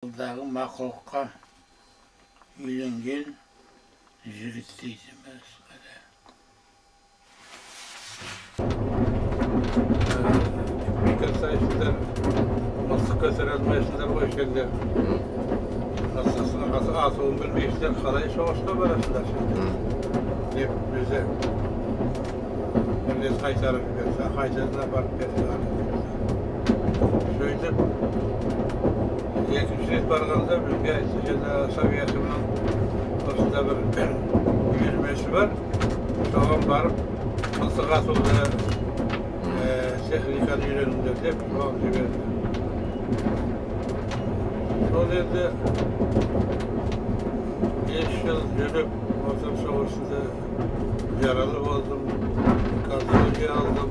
Қолдағы мақұлыққа үйленген жігіт дейді мәсхара. Көтерсайсыңдар, мылтық көтере алмайсыңдар ғой сендер. Мылтықтың атуын білмейсіңдер, қалай соғысқа барасыңдар сендер деп бізді бір рет қайтарып жіберді, қайтадан апарып берді. Сөйтіп екінші рет барғанда бізге айтты, жаңа Совет осында бір үйірмесі бар, соған барып мылтық атуды, техниканы үйреніңдер деп соған жіберді. Сол енді 5 жыл жүріп, Отан соғысында жаралы болдым, контузия алдым.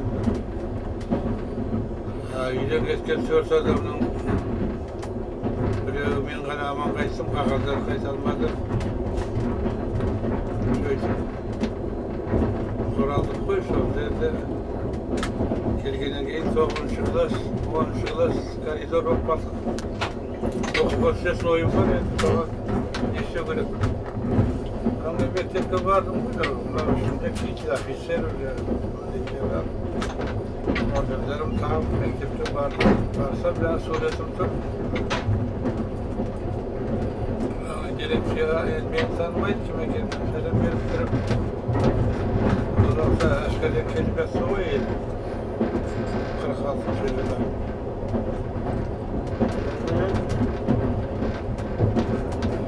Үйден кеткен 4 адамның біреуі мен ғана аман қайттым, қалғандары қайта алмады. Сөйтіп оралдық қой. Сонда енді келгеннен кейін 9-шы класс, 10-шы класс коридор болып қалдық. Оқуға түсетін ойым бар енді, соған не істеу керек? Ана мектепке бардым ғой, мынау ішінде китель, офицер уже, ордендерім тағып мектепке бардым. Барсам, жаңағы суретім тұр. Дирекцияға енді мені танымайды, кім екенін, сәлем беріп тұрып, ол уақытта әскерден келіп жатса ғой енді, 46-жылы.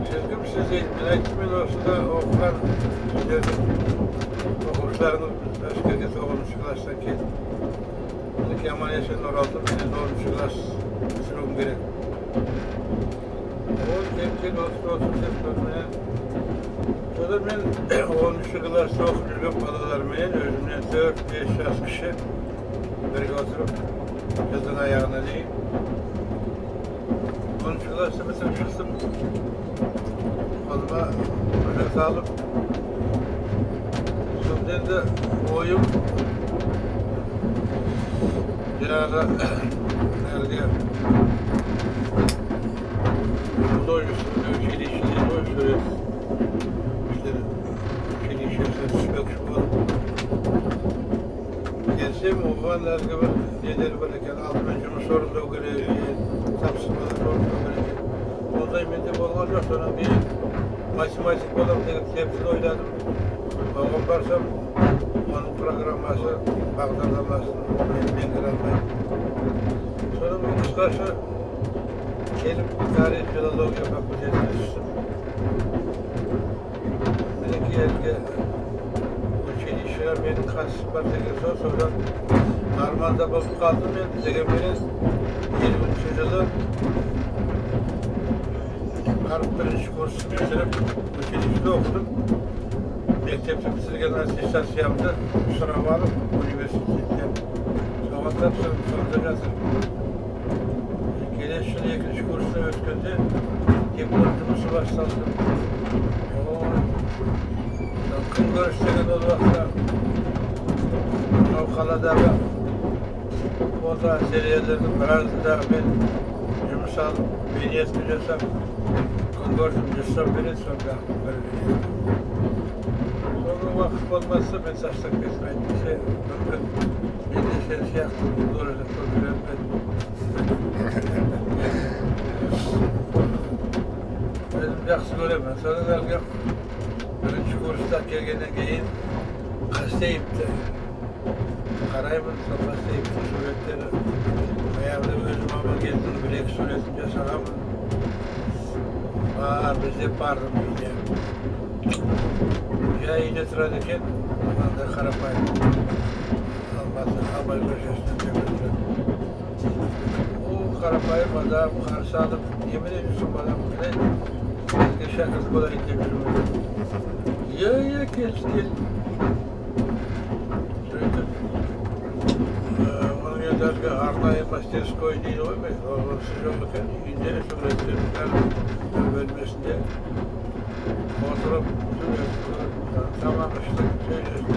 Сіз кімсіз дейді, мен айттым, мен осында оқыған сіздердің оқушыларыңыз, әскерге 9-шы класстан келдім. Мінекей аман есен оралдым, мен енді 10-шы класс бітіруім керек. Ол кел, кел, отыр, отыр деп сонымен. Содан мен 10-шы класста оқып жүрген балалармен, өзімнен 4-5 жас кіші, бірге отырып, жылдың аяғына дейін 10-шы классты бітіріп шықтым. Қолыма құжат алып, сонда енді ойым жаңағы әлгі художественный училище дейді ғой, сурет училищесіне түспекші болып келсем, оған әлгі бір нелер бар екен, алдымен жұмыс орындау керек екен, тапсырмалар орындау керек екен. Ондай менде болған жоқ. Содан кейін математик боламын деген тепсін ойладым. Оған барсам, оның программасы, бағдарламасын мен меңгере алмаймын. Содан кейін қысқаша келіп тарих филология факультетіне түстім. Мінекей әлгі училищеға менің қатысым бар деген соң, содан арманда болып қалдым енді. Дегенменен 50-жылы барып бірінші курсты бітіріп, училищеде оқыдым. Мектепті бітірген аттестациямды сұрап алып университеттен соған тапсырдым, сонда жатырмын. Келесі жылы екінші курсына өткенде диплом жұмысы басталды. Ой, күнкөріс деген ол уақытта мынау қаладағы фото ательелердің біразында мен жұмыс алып, виньетка жасап, күнкөрісім 100 сом береді сонда бір виньетка. Соның уақыт болмаса мен тастап кеттім, әйтпесе мүмкін мен де сен сияқты художник болып жүрер ме едім. Өзім жақсы көремін. Содан әлгі бірінші курста келгеннен кейін Қастеевті қараймын, сол Қастеевтің суреттері. Баяғыда өзім Амангелдінің бір екі суретін жасағанмын. Барып іздеп бардым үйіне. Жай үйде тұрады екен, мынандай қарапайым. Алматы Абай көшесінде төмен тұрады. Ол қарапайым адам, қарсы алып, немене жүрсің балам, қалай бізге шәкірт болайын деп жүрмін. Иә, иә, кел, кел. Сөйтіп, оның енді әлгі арнайы мастерской дейді ғой, онысы жоқ екен, үйінде суреттердің бәрі бір бөлмесінде отырып, сурет көріп, тамақ іштік, сөйлестік.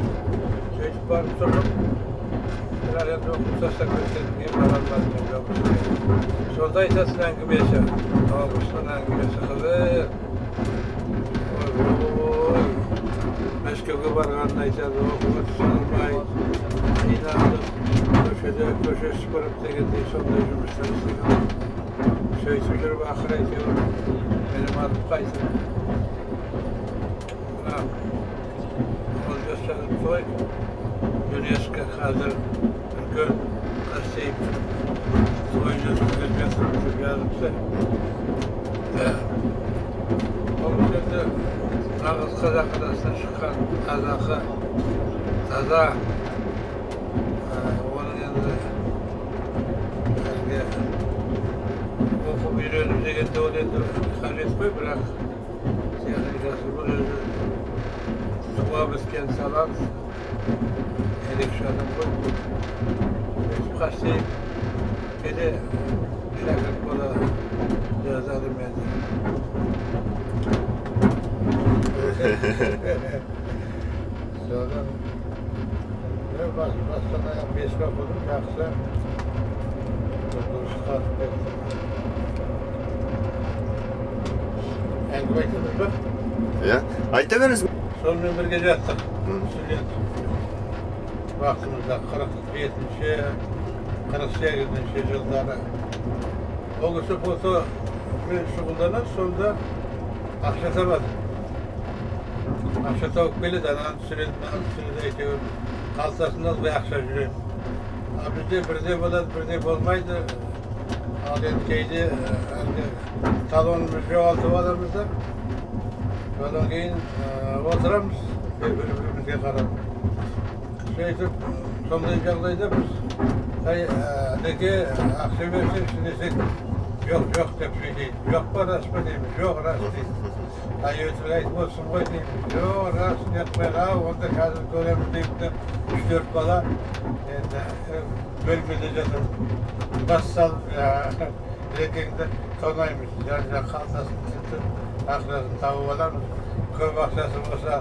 Сөйтіп барып тұрдым. Бірақ енді оқып тастап кеткеннен кейін бара алмадым енді. Сонда Сонда айтатын әңгімесі, ол кісінің әңгімесі қызық. Ой, Мәскеуге барғанын айтады, оқуға түсе алмай, қиналып, көшеде көше сыпырып дегендей сондай жұмыстар істеген. Сөйтіп жүріп ақыры әйтеуір білім алып қайтып. Мына Олжас жазыпты ғой, ЮНЕСКО қазір үлкен Қастеев тойын өткізіп жатыр деп жазыпты. Ол жерде нағыз қазақ арасынан шыққан қазақы таза, оның енді әлгі оқып үйреніп дегенде ол енді қажет қой, бірақ техникасы бұл өзі туа біткен талант, ерекше адам ғой. Сөйтіп Қастеев кейде шәкірт бола жазады мені. Содан бастан аяқ 5-ке оқыдым, жақсы. Дұрыс қатып кеттім. Әңгіме айтамыз ба? Иә, айта беріңіз. Сонымен бірге жаттық. Студент уақытымызда 47-ші, 48-ші жылдары. Ол кісі фотомен шұғылданады, сонда ақша табады. Ақша тауып келеді, ананы түсіреді, мынаны түсіреді, әйтеуір қалтасында ылғи ақша жүреді. А бізде бірде болады, бірде болмайды. Ал енді кейде әлгі талонымызды жоғалтып аламыз да, содан кейін отырамыз бір-бірімізге қарап. Сөйтіп сондай жағдайда біз әй, ақша берсеңші десек, жоқ, жоқ деп сөйлейді. Жоқ па, рас па дейміз, жоқ, рас дейді. Ай, өтірік айтып отырсың ғой дейміз, жоқ, рас деп қойға, онда қазір көреміз дейміз де, 3-4 бала енді бөлмеде жатыр. Бас салып, лекеңді тонаймыз, жан-жақ қалтасын тінтіп, ақшасын тауып аламыз. Көп ақшасы болса,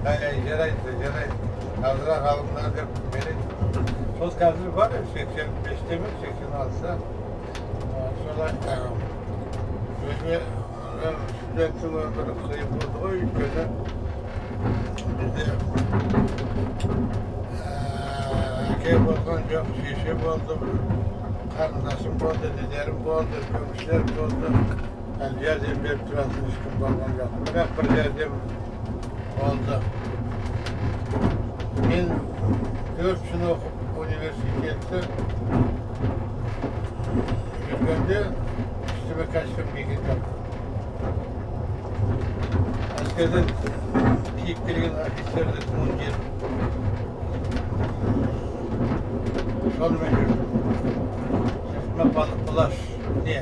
әй, жарайды, жарайды, азырақ алыңдар деп береді. Сол қазір бар, 85-те ме, 86-да. Солай, өзіме студенттің өмірі қиын болды ғой, өйткені бізде әке болған жоқ, шеше болды, қарындасым болды, інілерім болды, үлкен кісілер болды. Әлі жәрдем беріп тұратын ешкім болған жоқ. Бірақ бір жәрдем болды. Мен 4 жыл оқып университетті жүргенде үстіме костюм киген жоқпын. Әскерден киіп келген офицерлік мундир. Сонымен жүрдім. Үстіме плащ, не,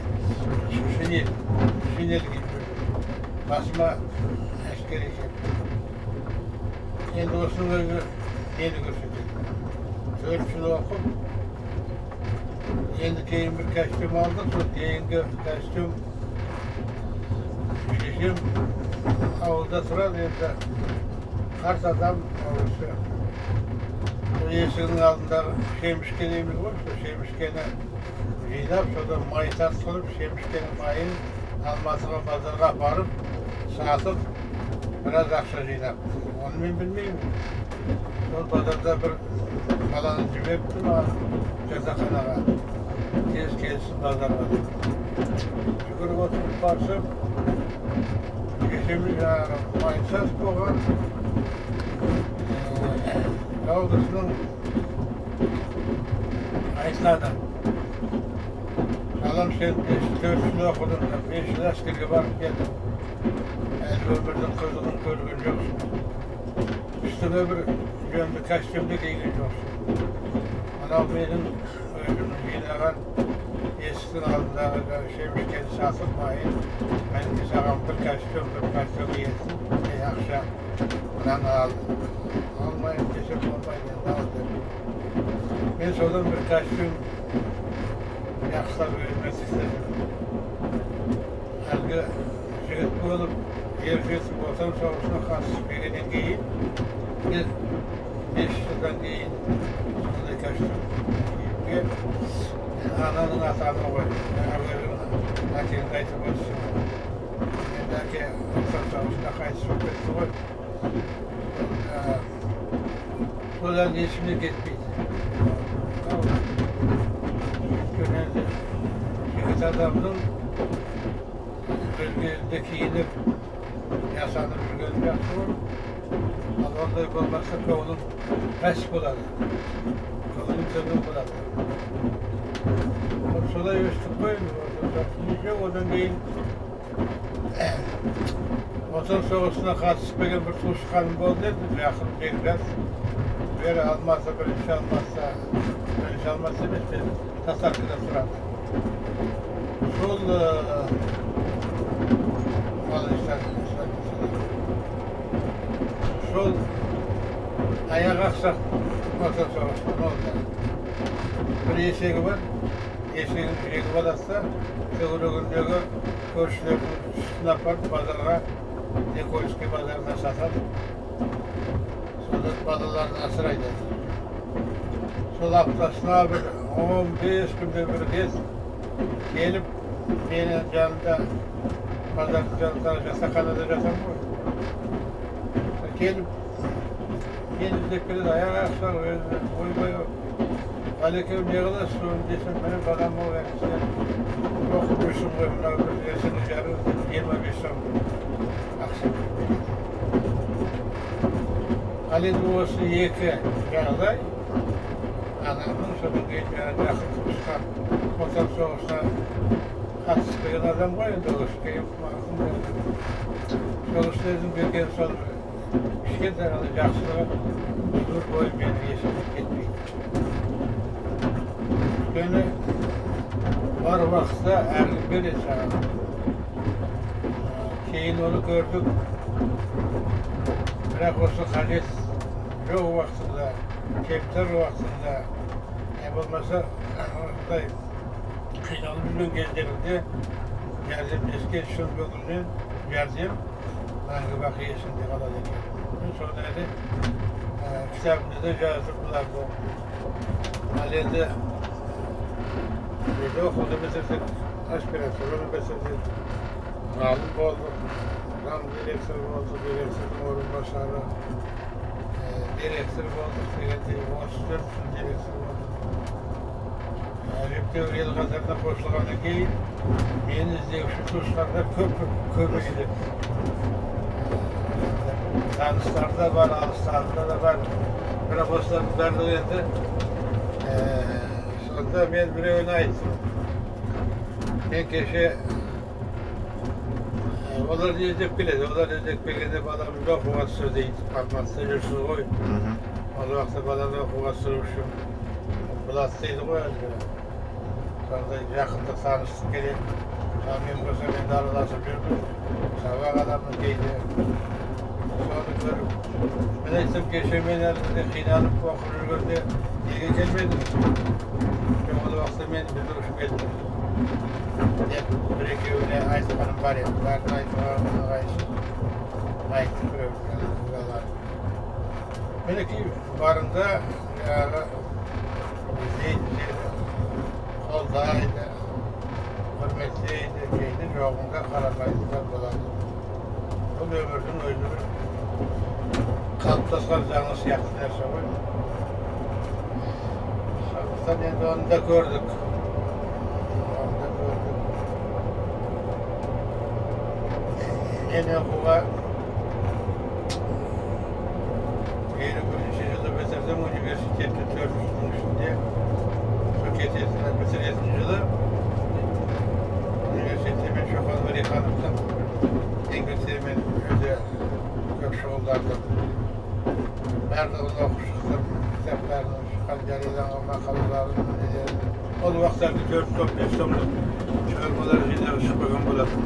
шинель, шинель киіп жүрдім. Басыма әскери кепті. Енді осының өзі нені көрсетеді? 4 жыл оқып, енді кейін бір костюм алдық, сол кейінгі костюм шешем ауылда тұрады, енді қарт адам ол кісі. Сол есігінің алдындағы шемішке дейміз ғой, сол шемішкені жинап, содан май тартқызып, шемішкенің майын Алматыға базарға апарып, сатып, біраз ақша жинап. Оны мен білмеймін. Сол базарда бір баланы жіберіпті маған жатақханаға. Тез келсін базарға деп. Жүгіріп отырып барсам, шешеміз жаңағы майын сатып болған. Кісінің айтады. Балам, сен 4 жыл оқыдың, 5 жыл әскерге барып келдің. Әлі өмірдің қызығын көрген жоқсың. Үстіңе бір жөнді костюмді киген жоқсың. Мынау менің өзімнің жинаған есіктің алдындағы шемішкені сатып майын, мінекей саған бір костюм, бір пальто киесің, ақша, мынаны ал. Алмайын десем болмайды, енді ал деп. Мен содан бір костюм жақсылап өзіме тіктірдім. Әлгі жігіт болып, ер жетіп Отан соғысына қатысып келгеннен кейін, 5 жылдан кейін сондай костюм киіп келіп, ананың атағын қойдым. Өзінің Әкеңді айтып отырсың. Енді әке Отан соғысында қайтыс болып кетті ғой. Содан есімнен кетпейді. Өйткені енді жігіт адамның өз кезінде киініп, жасанып жүргені жақсы ғой. Ал ондай болмаса көңілің пәс болады, көңілің төмен болады. Солай өстік қой. Одан кейін Отан соғысына қатысып келген бір туысқаным болды еді, жақын жекжат. Бері Алматы, бірінші Алматыда, бірінші Алматы емес, мен Татаркада тұрады. Сол сол аяқ ақсақ Отан соғысынан oldu. Bir есегі бар, есегін жегіп алады да, төңірегіндегі көршілердің сүтін апарып базарға, Никольский базарына сатады. Содан балаларын асырайды. Сол аптасына бір 15 күнде бір рет келіп, менің жанымда, базардың жанында жатақханада жатамын ғой. Келіп, мені іздеп келеді, аяқ ақсақ, өзі ойбай, Ғалекең не қыласыз десем, міне балам ау, сен оқып жүрсің ғой, мынау бір нәрсені жару деп 25 сом ақша береді. Ал енді осы екі жағдай анамның, содан кейін жақын туысқан Отан соғысына қатысып келген адам ғой енді ол кісі, кейін марқұм болды. Сол кісілердің берген сол кішкентай ғана жақсылығы өмір бойы менің есімнен кетпейді. Өйткені бар уақытта әркім береді саған. Кейін оны көрдік, бірақ осы қажет жоқ уақытында, кемтар уақытында, не болмаса осындай қиналып жүрген кездерінде жәрдемдескен шын көңілмен жәрдем мәңгі бақи есімде қалады екен. Мен соны әлі кітабымда да жаздым бұларды. Ал енді біз оқуды бітірдік, аспирантураны бітірдік, ғалым болдық, зам директор болдық, директордың орынбасары, директор болдық дегендей, 34 жыл директор болдық. Әжептәуір ел қатарына қосылғаннан кейін мені іздеуші туысқандар көбейді. Таныстар да бар, алыстарында да бар. Бірақ осылардың барлығы енді сонда мен біреуіне айттым. Мен кеше олар не іздеп келеді, олар іздеп келгенде баламызды оқуға түсір дейді. Алматыда жүрсіз ғой. Ол уақытта баланы оқуға түсіру үшін болады дейді ғой әлгі. Сондай жақындық таныстық керек. Сонымен қоса мен де араласып жүрмін. Сабақ аламын кейде. Соны көріп, мен айттым, кеше мен әлгінде қиналып оқып жүргенде неге келмедің? Жоқ, ол уақытта мен білуші едім деп бір екеуіне айтқаным бар еді. Бәрін айтуға ыңғайсыз. Айттым біреуіне. Мінекей барында жаңағы іздейді сені, қолдайды, құрметтейді, кейде жоғыңда қарамайды да болады. Бұл өмірдің өзі бір қалыптасқан заңы сияқты нәрсе ғой. Сондықтан енді оны да көрдік. Оны да көрдік. Мен оқуға 51 жылы бітірдім университетті, 4 жылдың ішінде. Сол кететін, бітіретін жылы университетте мен Шоқан Уәлихановтың еңбектерімен өте көп шұғылдандым. Барлығын оқып шықтым, кітаптарын, шыққан жарияланған мақалаларын, нелерін. Ол уақыттарда 4 том, 5 томдық шығармалар жинағы шықпаған болатын.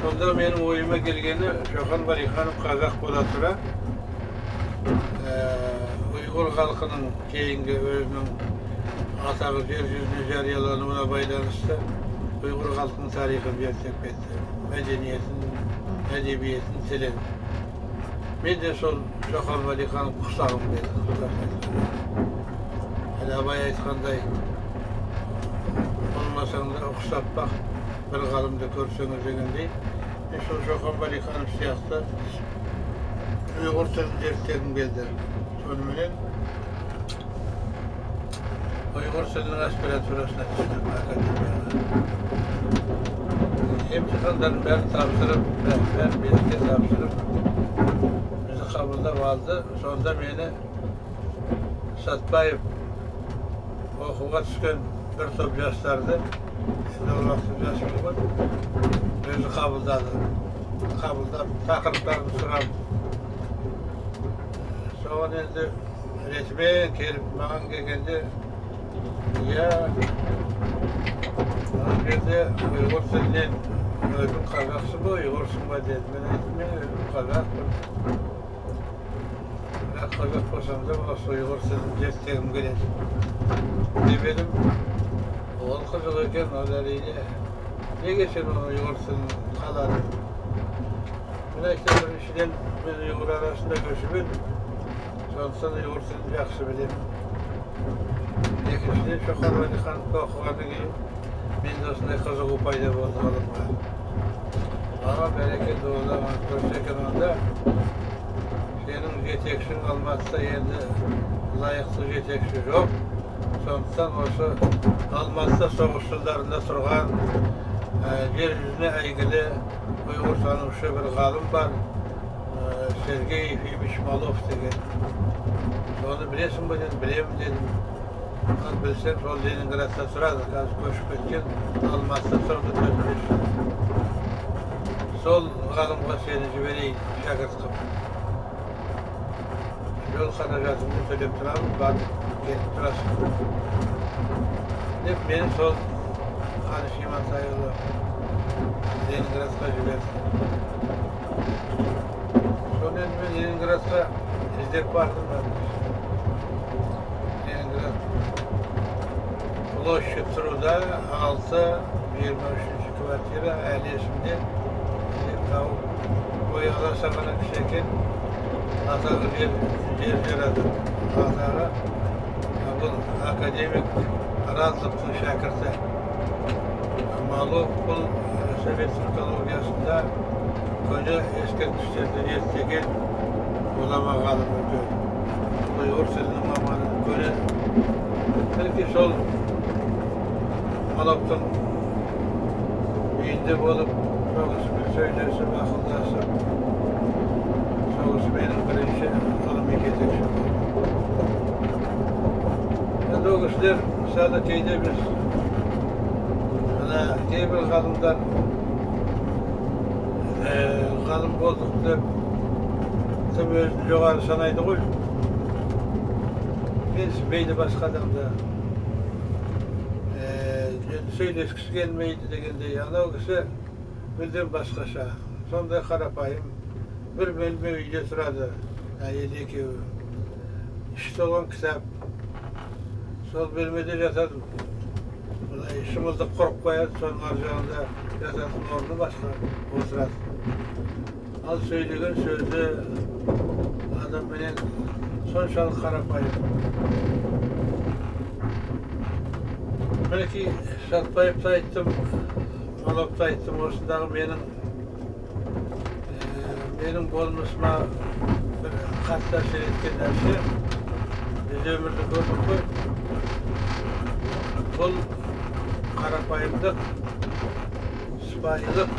Сонда менің ойыма келгені, Шоқан Уәлиханов қазақ бола тұра, ұйғыр халқының кейінгі өзінің атағы жер жүзіне жариялануына байланысты ұйғыр халқының тарихын зерттеп кетті, мәдениетін, әдебиетін, тілін. Мен де сол Шоқан Уәлиханов құсағым деді. Әлі Абай айтқандай, Болмасаң да ұқсап бақ, бір ғалымды көрсеңіз дегендей. Мен сол Шоқан Уәлиханов сияқты ұйғыр тілін зерттегім келді. Соныменен ұйғыр тілінің аспирантурасына түстім академияға. Емтихандардың бәрін тапсырып, бәрін беске тапсырып, бізді қабылдап алды. Сонда мені Сатпаев оқуға түскен бір топ жастарды, енді ол уақытта жаспын ғой, өзі қабылдады. Қабылдап, тақырыптарын сұрап, соған енді ретімен келіп маған келгенде, иә, мына жерде ұйғыр тілінен өзің қазақсың ба, ұйғырсың ба деді. Мен айттым, мен өзім қазақпын. Бірақ қазақ болсам да осы ұйғыр тілін зерттегім келеді деп едім. Ол қызық екен, ол әрине. Неге сен оны ұйғыр тілін қаладың? Мен айттым, біріншіден мен ұйғыр арасында өсіп едім, сондықтан ұйғыр тілін жақсы білемін. Екіншіден, Шоқан Уәлихановты оқығаннан кейін менде осындай қызығу пайда болды ғылымға. Аға, бәрекелді, онда дұрыс екен, онда сенің жетекшің Алматыда енді лайықты жетекші жоқ. Сондықтан осы Алматыда соғыс жылдарында тұрған жер жүзіне әйгілі ұйғыртанушы бір ғалым бар, Сергей Ефимович Малов деген. Соны білесің бе дедім, білемін дедім. Ал білсең, сол Ленинградта тұрады, қазір көшіп кеткен, Алматыда тұрды 4-5 жыл. Сол ғалымға сені жіберейін шәкірт қылып. Жол қаражатыңды төлеп тұрамын, барып келіп тұрасың деп мені сол Қаныш Имантайұлы Ленинградқа жіберді. Сонымен мен Ленинградқа іздеп бардым. Ленинград площадь Труда 6, 23 квартира, әлі есімде. Іздеп тауып, бойы аласа ғана кісі екен. Атағы жер жарады. Атағы бұл академик Радловтың шәкірті. Малов бұл совет түркологиясында көне ескерткіштерді зерттеген ғұлама ғалым үлкен. Ұйғыр тілінің маманы көне. Мінекей сол Маловтың үйінде болып, сол кісімен сөйлесіп, ақылдасып, сол кісі менің бірінші ғылыми жетекшім болды. Енді ол кісілер, мысалы, кейде біз мына кейбір ғалымдар ғалым болдық деп тым өзін жоғары санайды ғой. Менсінбейді басқа адамды, сөйлескісі келмейді дегендей. Анау кісі мүлдем басқаша, сондай қарапайым, бір бөлме үйде тұрады, әйелі екеуі. Іші толған кітап. Сол бөлмеде жатады. Былай шымылдық құрып қояды, соның ар жағында жататын орны басқа, отырады. Ал сөйлеген сөзі адамменен соншалық қарапайым. Мінекей Сатпаевты айттым, Маловты айттым, осындағы менің болмысыма бір қатты әсер еткен нәрсе, біз өмірді көрдік қой. Бұл қарапайымдық, сыпайылық,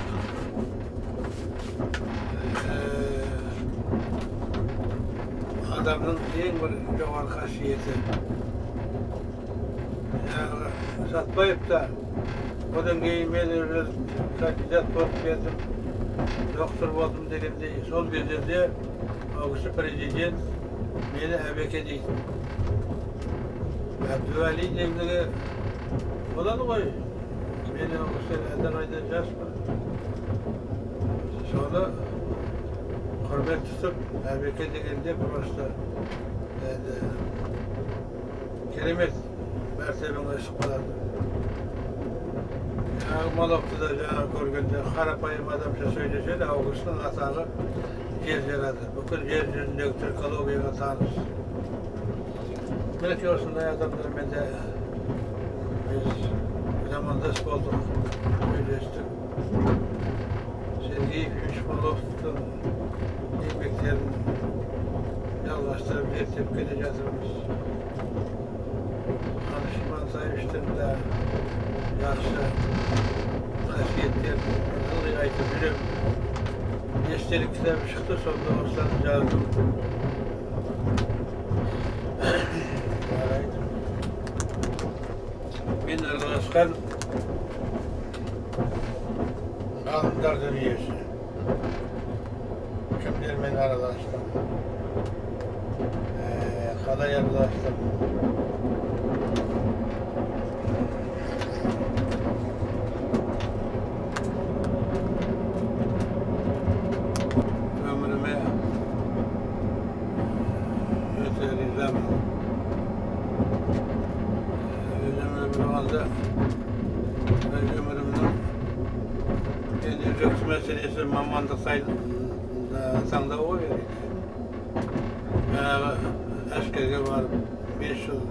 адамның ең бір жоғары қасиеті. Жаңағы Сатпаев та, одан кейін мен кандидат болып келдім, доктор болдым дегендей, сол кездерде ол кісі президент мені Әбеке дейтін. Әбдуәли дегендігі болады ғой, мен ол кісіден әлдеқайда жаспын. Соны құрмет тұтып, Әбеке дегенде просто енді керемет мәртебең өсіп қалады. Жаңағы Маловты да жаңа көргенде қарапайым адамша сөйлеседі, ол кісінің атағы жер жарады. Бүкіл жер жүзіндегі түркологияға таныс. Мінекей осындай адамдармен де біз Замандас болдық, сөйлестік. Сергей Ефимович Маловтың еңбектерін жалғастырып зерттеп келе жатырмыз. Қаныш Имантаевичтің да жақсы қасиеттерін ылғи айтып жүремін. Естелік кітабы шықты, сонда осыларды жаздым. Мен араласқан ғалымдар дүниесі. Кімдермен араластым, қалай араластым. Өміріме өте ризамын. Өз өмірімнің енді өзекті мәселесі мамандық таңдау ғой әрине. Жаңағы әскерге барып 5 жыл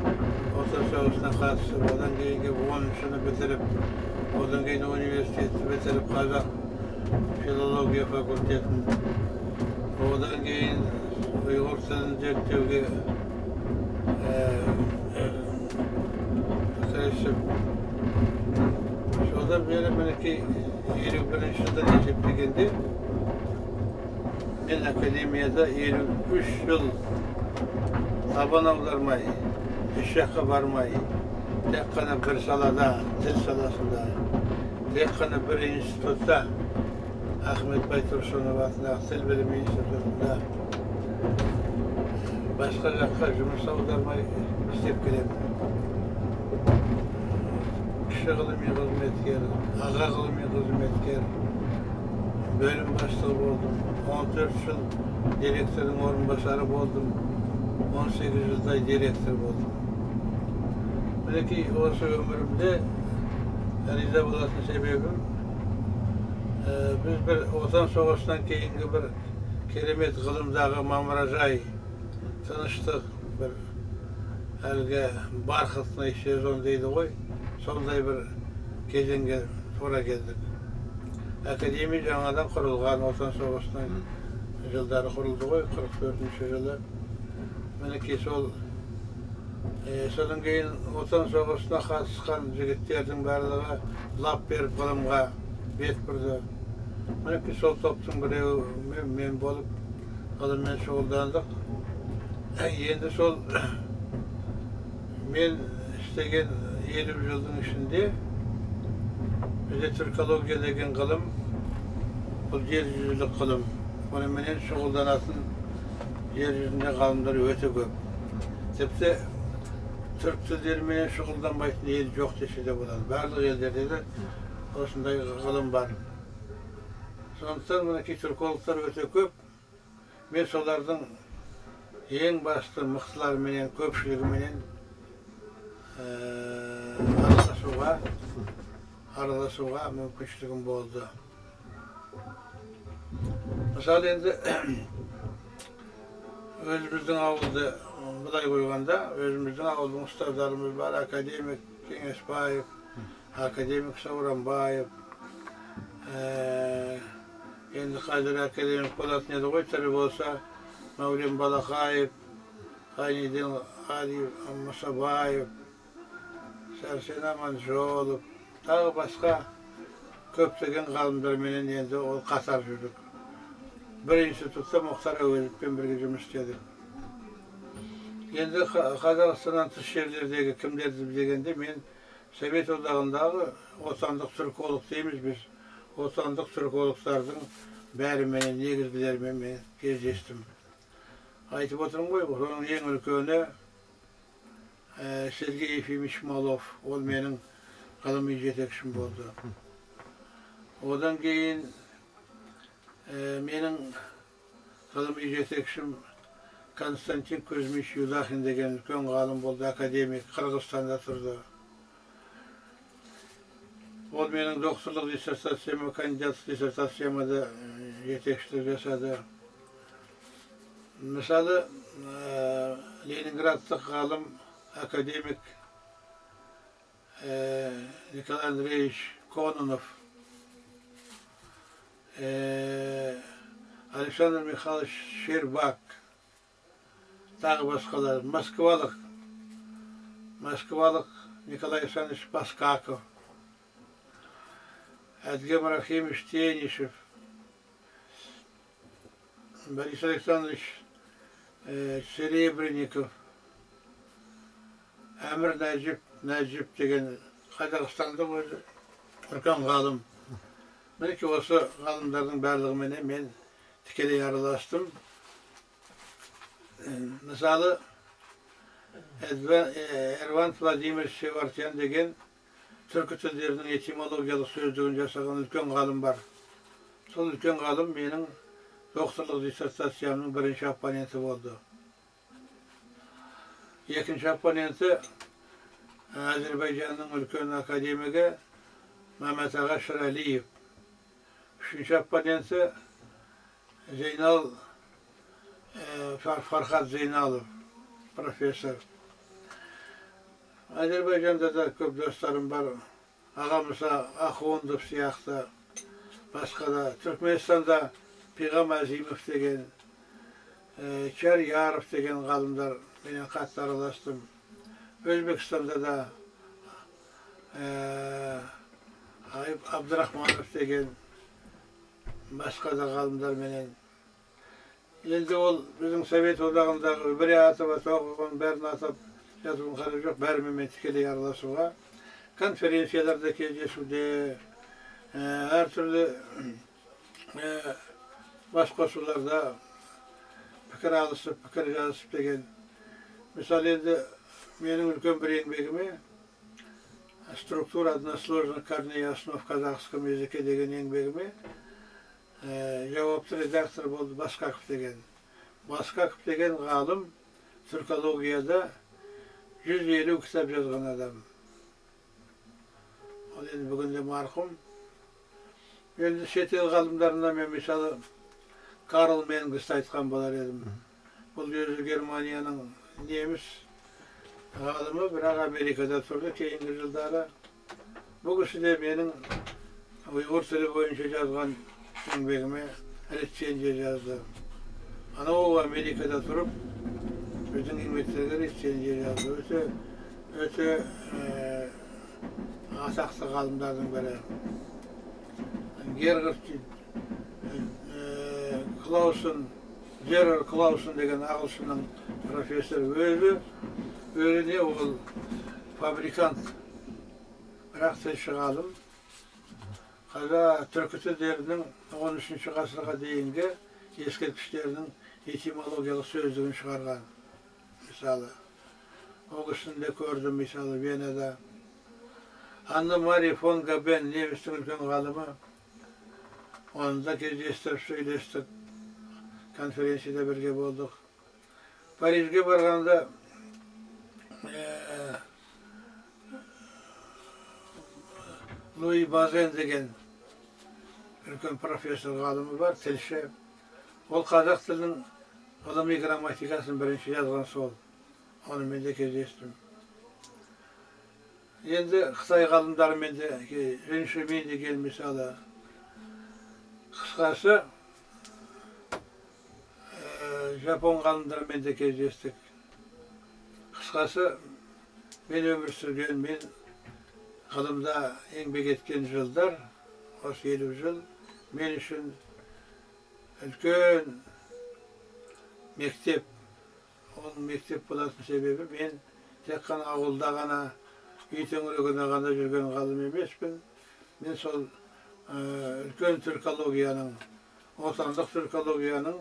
Отан соғысына қатысып, одан кейін келіп 10-шыны бітіріп, одан кейін университетті бітіріп, қазақ филология факультетін, одан кейін ұйғыр тілін зерттеуге кірісіп, содан бері мінекей 51 жылдан есептегенде мен академияда 53 жыл табан аудармай, еш жаққа бармай, тек қана бір салада, тіл саласында, тек қана бір институтта, Ахмет Байтұрсынов атындағы тіл білімі институтында басқа жаққа жұмыс аудармай істеп келемін. Кіші ғылыми қызметкер, аға ғылыми қызметкер, бөлім бастығы болдым. 14 жыл директордың орынбасары болдым. 18 жылдай директор болдым. Мінекей осы өмірімде риза болатын себебім, біз бір Отан соғысынан кейінгі бір керемет ғылымдағы мамыражай, тыныштық, бір әлгі бархатный сезон дейді ғой, сондай бір кезеңге тура келдік. Академия жаңадан құрылған, Отан соғысының жылдары құрылды ғой, 44 жылы. Мінекей сол, содан кейін Отан соғысына қатысқан жігіттердің барлығы лап беріп ғылымға бет бұрды. Мінекей сол топтың біреуі мен болып ғылыммен шұғылдандық. Енді сол мен істеген 50 жылдың ішінде бізде түркология деген ғылым, бұл жер жүзілік ғылым. Онымен шұғылданатын жер жүзінде ғалымдар өте көп. Тіпті түрік тілдеріменен шұғылданбайтын ел жоқ десе де болады. Барлық елдерде де осындай ғылым бар. Сондықтан мінекей түркологтар өте көп. Мен солардың ең басты мықтыларыменен, көпшілігіменен араласуға мүмкіншілігім болды. Мысалы енді өзіміздің ауылды былай қойғанда, өзіміздің ауылдың ұстаздарымыз бар, академик Кеңесбаев, академик Сауранбаев, енді қазір академик болатын еді ғой, тірі болса Мәулен Балақаев, Ғайниден Ғалиев Мұсабаев, Сәрсен Аманжолов, тағы басқа көптеген ғалымдарменен енді ол қатар жүрдік. Бір институтта Мұхтар Әуезовпен бірге жұмыс істедік. Енді Қазақстаннан тыс жерлердегі кімдерді дегенде, мен Совет Одағындағы отандық түрколог дейміз біз. Отандық түркологтардың бәріменен, негізгілерімен мен кездестім. Айтып отырмын ғой, соның ең үлкені Сергей Ефимович Малов, ол менің ғылыми жетекшім болды. Одан кейін менің ғылыми жетекшім Константин Кузьмич Юдахин деген үлкен ғалым болды, академик, Қырғызстанда тұрды. Ол менің докторлық диссертацияма, кандидаттық диссертацияма да жетекшілік жасады. Мысалы, ленинградтық ғалым, академик Николай Андреевич Кононов, Александр Михайлович Щербак, тағы басқалар, Москвалық Николай Александрович Баскаков, Эдгем Рахимович Тенишев, Борис Александрович Серебренников, Әмір Нәжіп деген Қазақстандық өзі үлкен ғалым. Мінекей, осы ғалымдардың барлығыменен мен тікелей араластым. Мысалы, Эрван Владимирович Севартян деген түркі тілдерінің этимологиялық сөздігін жасаған үлкен ғалым бар. Сол үлкен ғалым менің докторлық диссертациямның бірінші оппоненті болды. Екінші оппоненті Әзербайжанның үлкен академигі Мамат аға Шыралиев. Үшінші оппоненті Зейнал Фархат Зейналов, профессор. Әзербайжанда да көп достарым бар. Ағамыза Ахундов сияқты, басқа да. Түркменстанда Пиғам Азимов деген, Чарьяров деген ғалымдар менен қатты араластым. Өзбекстанда да Абдрахманов деген басқа да ғалымдар менен. Енді ол біздің Совет Одағындағы Брятова, Тоқығын бәрін атап жатудың қажеті жоқ, бәрімен мен тікелей араласуға, конференцияларда кездесуде, әртүрлі басқосуларда пікір алысып, пікір жазысып деген. Мысалы, енді менің үлкен бір еңбегіме «Структура односложных корней и основ в казахском языке» деген еңбегіме жауапты редактор болды Баскаков деген. Баскаков деген ғалым түркологияда 150 кітап жазған адам. Ол енді бүгінде марқұм. Енді шетел ғалымдарынан мен, мысалы, Карл Менгсті айтқан болар едім. Бұл өзі Германияның неміс ғалымы, бірақ Америкада тұрды кейінгі жылдары. Бұл кісі де менің ұйғыр тілі бойынша жазған еңбегіме рецензия жазды. Анау Америкада тұрып, біздің еңбектерге рецензия жазды. Өте, өте атақты ғалымдардың бірі. Гергард Клаусен, Джерард Клаусен деген ағылшынның профессоры, өзі не ол фабрикант, бірақ тілші ғалым. Қазақ түркі тілдерінің 13 ғасырға дейінгі ескерткіштерінің этимологиялық сөздігін шығарған. Мысалы, ол кісіні де көрдім, мысалы, Венада. Анна Мария фон Габен, немістің үлкен ғалымы, оны да кездестіріп сөйлестік, конференцияда бірге болдық. Парижге барғанда Луи Базен деген үлкен профессор ғалымы бар, тілші. Ол қазақ тілінің ғылыми грамматикасын бірінші жазған сол. Онымен де кездестім. Енді Қытай ғалымдарымен де, Жин Шимин деген, мысалы. Қысқасы, жапон ғалымдарымен де кездестік. Қысқасы, мен өмір сүрген, мен ғылымда еңбек еткен жылдар, осы 50 жыл, мен үшін үлкен мектеп. Ол мектеп болатын себебі, мен тек қана ауылда ғана, үй төңірегінде ғана жүрген ғалым емеспін. Мен сол үлкен түркологияның, отандық түркологияның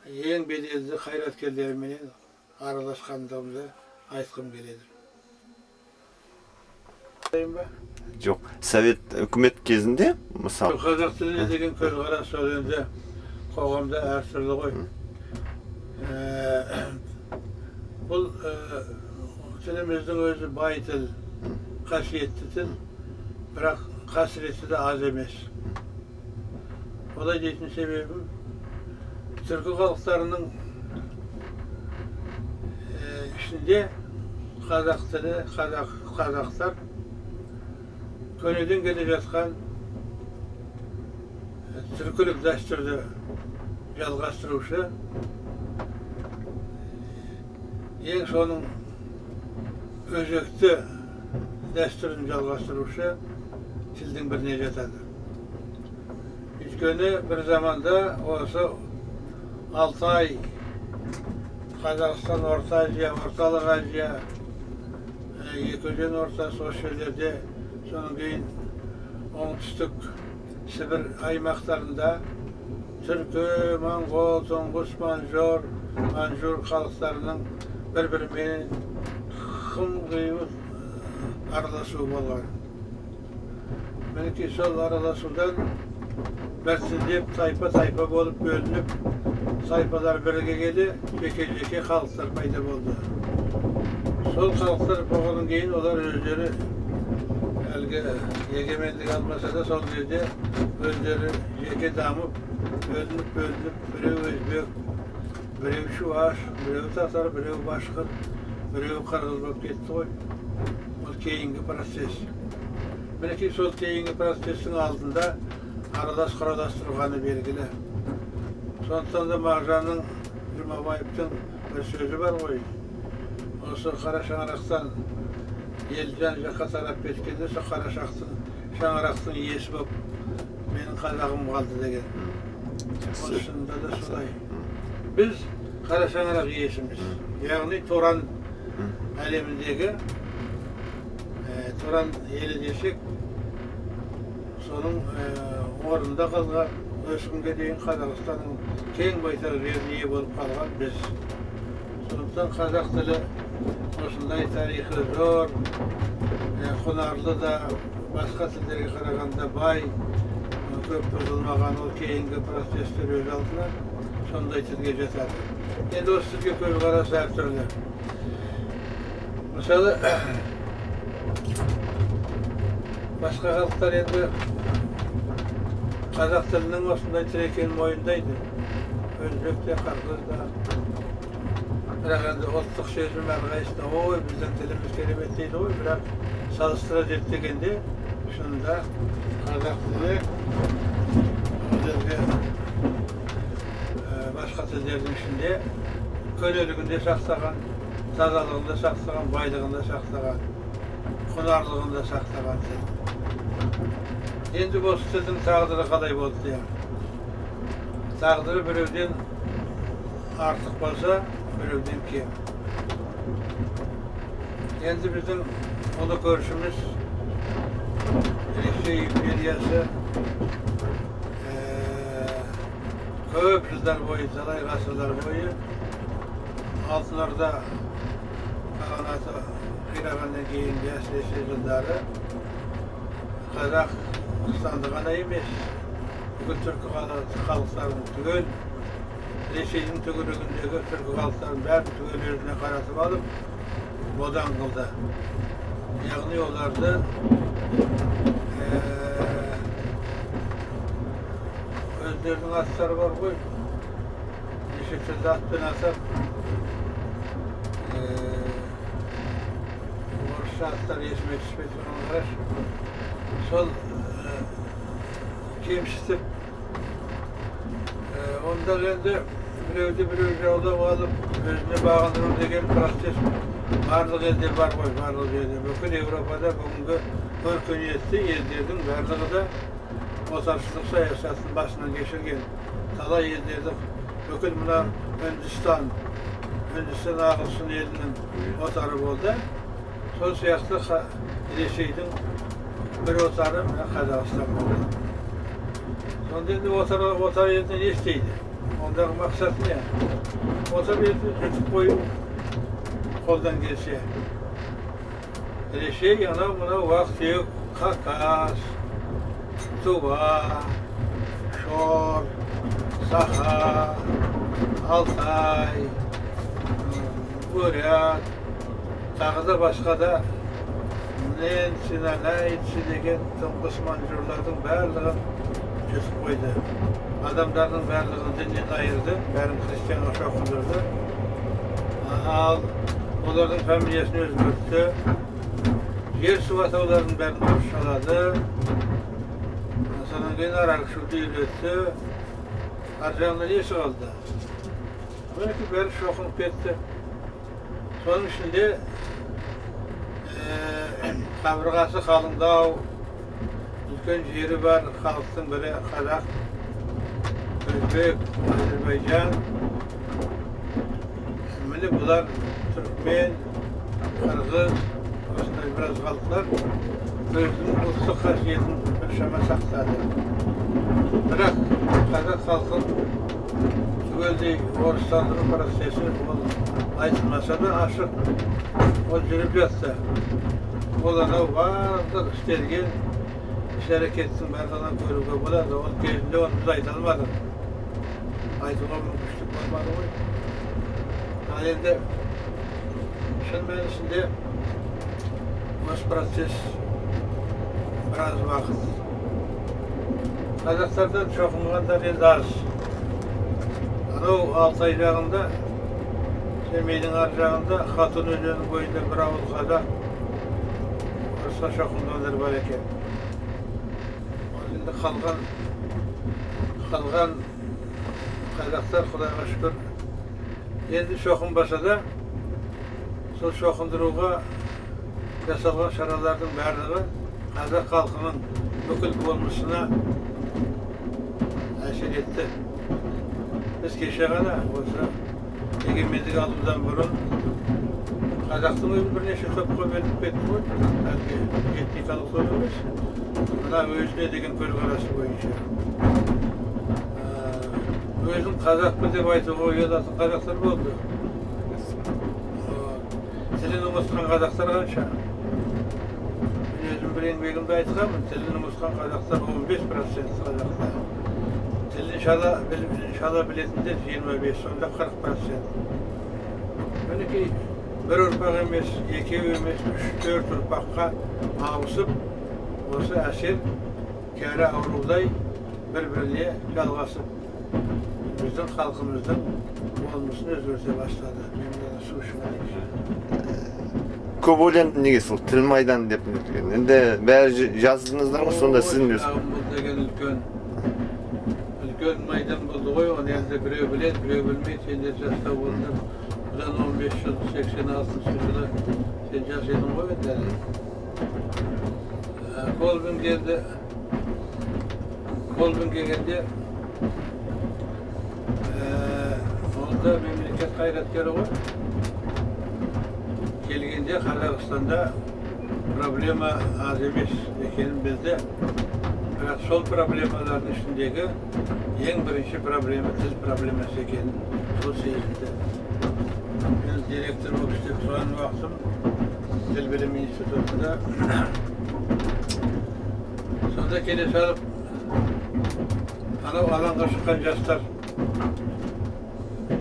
ең беделді қайраткерлеріменен араласқандығымды айтқым келеді. Жоқ, Совет үкімет кезінде, мысалы, Қазақ тіліне деген көзқарас сол енді қоғамда әртүрлі ғой. Бұл тіліміздің өзі бай тіл, қасиетті тіл, бірақ қасіреті де аз емес. Олай дейтін себебім, түркі халықтарының ішінде қазақ тілі, қазақтар Көнеден келе жатқан түркілік дәстүрді жалғастырушы, ең соның өзекті дәстүрін жалғастырушы тілдің біріне жатады. Өйткені бір заманда осы Алтай, Қазақстан, Орта Азия, Орталық Азия, екі өзен ортасы осы жерлерде, содан кейін оңтүстік Сібір аймақтарында түркі, моңғол, тоңғыс, манжур халықтарының бір-бірімен қым-қиыр араласуы болған. Мінекей сол араласудан біртіндеп тайпа-тайпа болып бөлініп, тайпалар бірге келе, жеке-жеке халықтар пайда болды. Сол халықтар болғаннан кейін олар өздері әлгі егемендік алмаса да сол жерде өздері жеке дамып, бөлініп-бөлініп, біреу өзбек, біреу чуваш, біреу татар, біреу башқұрт, біреу қырғыз болып кетті ғой. Ол кейінгі процесс. Мінекей сол кейінгі процестің алдында аралас құралас тұрғаны белгілі. Сондықтан да Мағжанның, Жұмабаевтың бір сөзі бар ғой. Осы қара шаңырақтан ел жан жаққа тарап кеткенде сол қара шаңырақтың иесі болып менің қазағым қалды деген. Ол шынында да солай. Біз қара шаңырақ иесіміз. Яғни Торан әлеміндегі Торан елі десек, соның орнында қалған, осы күнге дейін Қазақстанның кең байтақ жеріне ие болып қалған біз. Сондықтан қазақ тілі осындай тарихы зор, құнарлы да, басқа тілдерге қарағанда бай, көп бұзылмаған, ол кейінгі процестер өз алдына сондай тілге жатады. Енді осы тілге көзқарас әртүрлі. Мысалы, басқа халықтар енді қазақ тілінің осындай тіл екенін мойындайды. Өзбек те, қырғыз да. Бірақ енді ұлттық сезім әрқайсысында, ой, біздің тіліміз керемет дейді ғой, бірақ салыстыра зерттегенде шынында қазақ тілі ол басқа тілдердің ішінде көнелігін де сақтаған, тазалығын да сақтаған, байлығын да сақтаған, құнарлығын да сақтаған тіл. Енді осы тілдің тағдыры қалай болды деп. Тағдыры біреуден артық болса, біреуден кем. Енді біздің ұлы көршіміз Ресей империясы көп жылдар бойы, талай ғасырлар бойы Алтын Орда қағанаты қирағаннан кейінгі әсіресе жылдары Қазақстанды ғана емес, бүкіл түркі халықтарын түгел, Ресейдің төңірегіндегі түркі халықтарын бәрін түгел өзіне қаратып алып, бодан қылды. Яғни оларды өздерінің аттары бар ғой, неше түрлі атпен атап, орысша аттар есіме түспей тұрған қарашы. Сол кемсітіп, онда енді біреуді біреу жаулап алып, өзіне бағындыру деген процесс барлық елде бар ғой, барлық жерде. Бүкіл Еуропада бүгінгі өркениетті елдердің барлығы да отаршылдық саясатын басынан кешірген. Талай елдерді, бүкіл мына Үндістан, Үндістан ағылшын елінің отары болды. Сол сияқты Ресейдің бір отары мына Қазақстан болды. Сонда енді отар елді не істейді? Ондағы мақсат не? Отар елді жұтып қою қолдан келсе. Ресей анау мынау уақ-түйек Хакас, Тува, Шор, Саха, Алтай, Бурят, тағы да басқа да Ненси, Нанайцы деген тұңғыш манжурлардың барлығын жұтып қойды. Адамдардың барлығын діннен айырды, бәрін христианға шоқындырды. Ал олардың фамилиясын өзгертті. Жер су атауларының бәрін орысшалады. Содан кейін Аракшуды үйретті. Ар жағында несі қалды? Мінекей бәрі шоқынып кетті. Соның ішінде қабырғасы қалыңдау, үлкен жері бар халықтың бірі қазақ, өзбек, әзербайжан. Міне бұлар түрікмен, қырғыз, осындай біраз халықтар өзінің ұлттық қасиетін біршама сақтады. Бірақ қазақ халқын түгелдей орыстандыру процесі ол айтылмаса да ашық, ол жүріп жатты. Ол анау барлық істелген іс әрекеттің барлығынан көруге болады. Ол кезінде оны біз айта алмадық. Айтуға мүмкіншілік болмады ғой. Ал енді шын мәнісінде осы процесс біраз уақыт. Қазақтардан шоқынғандар енді аз. Анау Алтай жағында, Семейдің ар жағында, Хатун өзенінің бойында бір ауыл қазақ орысқа шоқынғандар бар екен. Ол енді қалған қазақтар, Құдайға шүкір, енді шоқынбаса да, сол шоқындыруға жасалған шаралардың барлығы қазақ халқының бүкіл болмысына әсер етті. Біз кеше ғана осы егемендік алудан бұрын қазақтың өзі бірнеше топқа бөлініп кетті ғой. Әлгі этникалық топ емес, мына өзіне деген көзқарасы бойынша. Өзін қазақпын деп айтуға ұялатын қазақтар болды. Тілін ұмытқан қазақтар қанша? Мен өзім бір еңбегімде айтқанмын, тілін ұмытқан қазақтар 15% қазақта. Тілін шала білетіндер 25, сонда 40%. Мінекей бір ұрпақ емес, екеу емес, 3-4 ұрпаққа ауысып, осы әсер кәрі аурудай бір-біріне жалғасып, біздің халқымыздың болмысын өзгерте бастады. Мен мына су ішіп алайыншы. Көп ойландым, неге сол тіл майдан деп. Енді бәрі жаздыңыздар ғой, сонда сіздің өз. Бұл деген үлкен майдан болды ғой, оны енді біреу біледі, біреу білмейді. Сендер жастау болдың. Бұдан 15 жыл, 86 жылы сен жас едің ғой енді әлі. Колбин келді. Колбин келгенде ол да мемлекет қайраткері ғой. Келгенде Қазақстанда проблема аз емес екенін білді. Бірақ сол проблемалардың ішіндегі ең бірінші проблема тіл проблемасы екенін сол сезінді. Мен директор болып істеп тұрған уақытым тіл білім институтында. Сонда келе салып анау алаңға шыққан жастар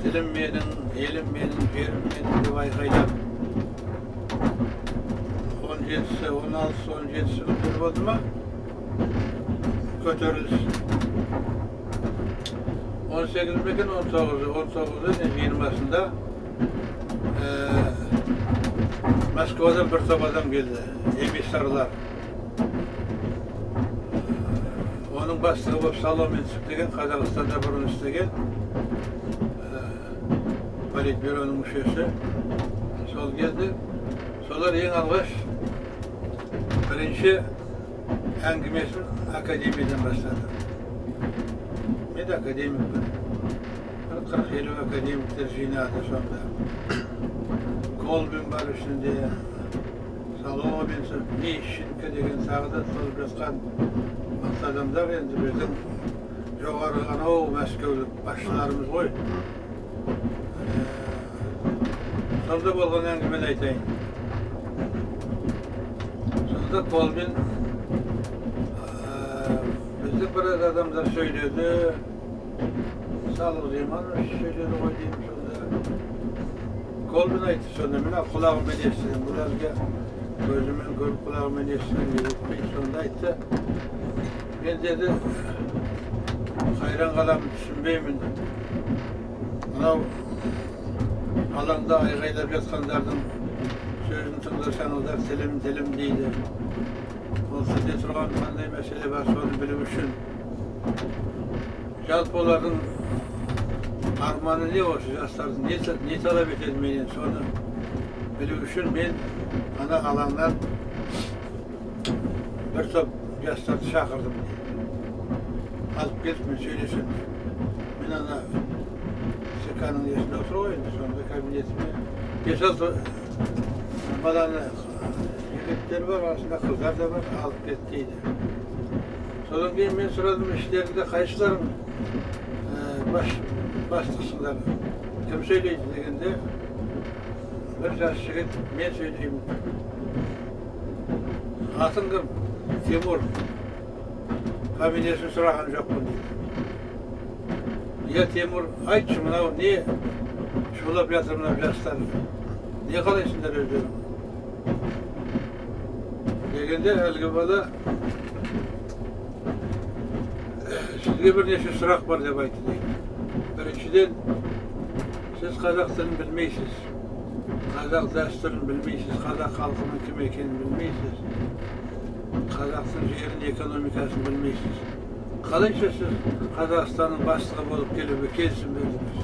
тілім менің, елім менің, жерім менің деп айқайлап 17-сі, 16-сы, 17-сі күндер болды ма? Көтеріліс. 18 ме екен, 19-ы, 19-ы, 20-сында Москвадан бір топ адам келді, эмиссарлар. Оның бастығы болып Соломенцев деген, Қазақстанда бұрын істеген политбюроның мүшесі. Сол келді. Солар ең алғаш бірінші әңгімесін академиядан бастады. Мен де академикпін. Бір 40-50 академиктер жинады сонда. Колбин бар ішінде, Соломенцев, Мищенко деген тағы да толып жатқан мықты адамдар енді біздің жоғары анау мәскеулік басшыларымыз ғой. Сонда болған әңгімені айтайын. Сонда Колбин біздің біраз адамдар сөйледі, Салық Зиманович сөйледі ғой деймін сонда. Колбин айтты сонда, мен құлағыммен естідім, бұл әлгі көзіммен көріп құлағыммен естідім деп өтпейді. Сонда айтты, мен деді, қайран қаламын, түсінбеймін. Мынау алаңда айғайлап жатқандардың Сөзін тыңдасаңыздар, тілім, тілім дейді. Ол тілде тұрған қандай мәселе бар, соны білу үшін. Жалпы олардың арманы не осы жастардың, не талап етеді менен, соны білу үшін мен ана алаңнан бір топ жастарды шақырдым. Алып келіп мен сөйлесем. Мен ана ЦК-ның несінде отыр ғой енді, сонда кабинетіме 5-6 баланы, жігіттер бар, арасында қыздар да бар, алып кетті дейді. Содан кейін мен сұрадым, іштерінде қайсыларың бастықсыңдар, кім сөйлейді дегенде, бір жас жігіт, мен сөйлеймін. Атың кім? Тимур. Фамилиясын сұраған жоқпын дейді. Я, Тимур, айтшы, мынау не шулап жатыр мынау жастар, не қалайсыңдар өздерің? Дегенде әлгі бала, сізге бірнеше сұрақ бар деп айтты дейді. Біріншіден, сіз қазақ тілін білмейсіз, қазақ дәстүрін білмейсіз, қазақ халқының кім екенін білмейсіз, қазақтың жерін, экономикасын білмейсіз. Қалайша сіз Қазақстанның бастығы болып келуге келісім бердіңіз?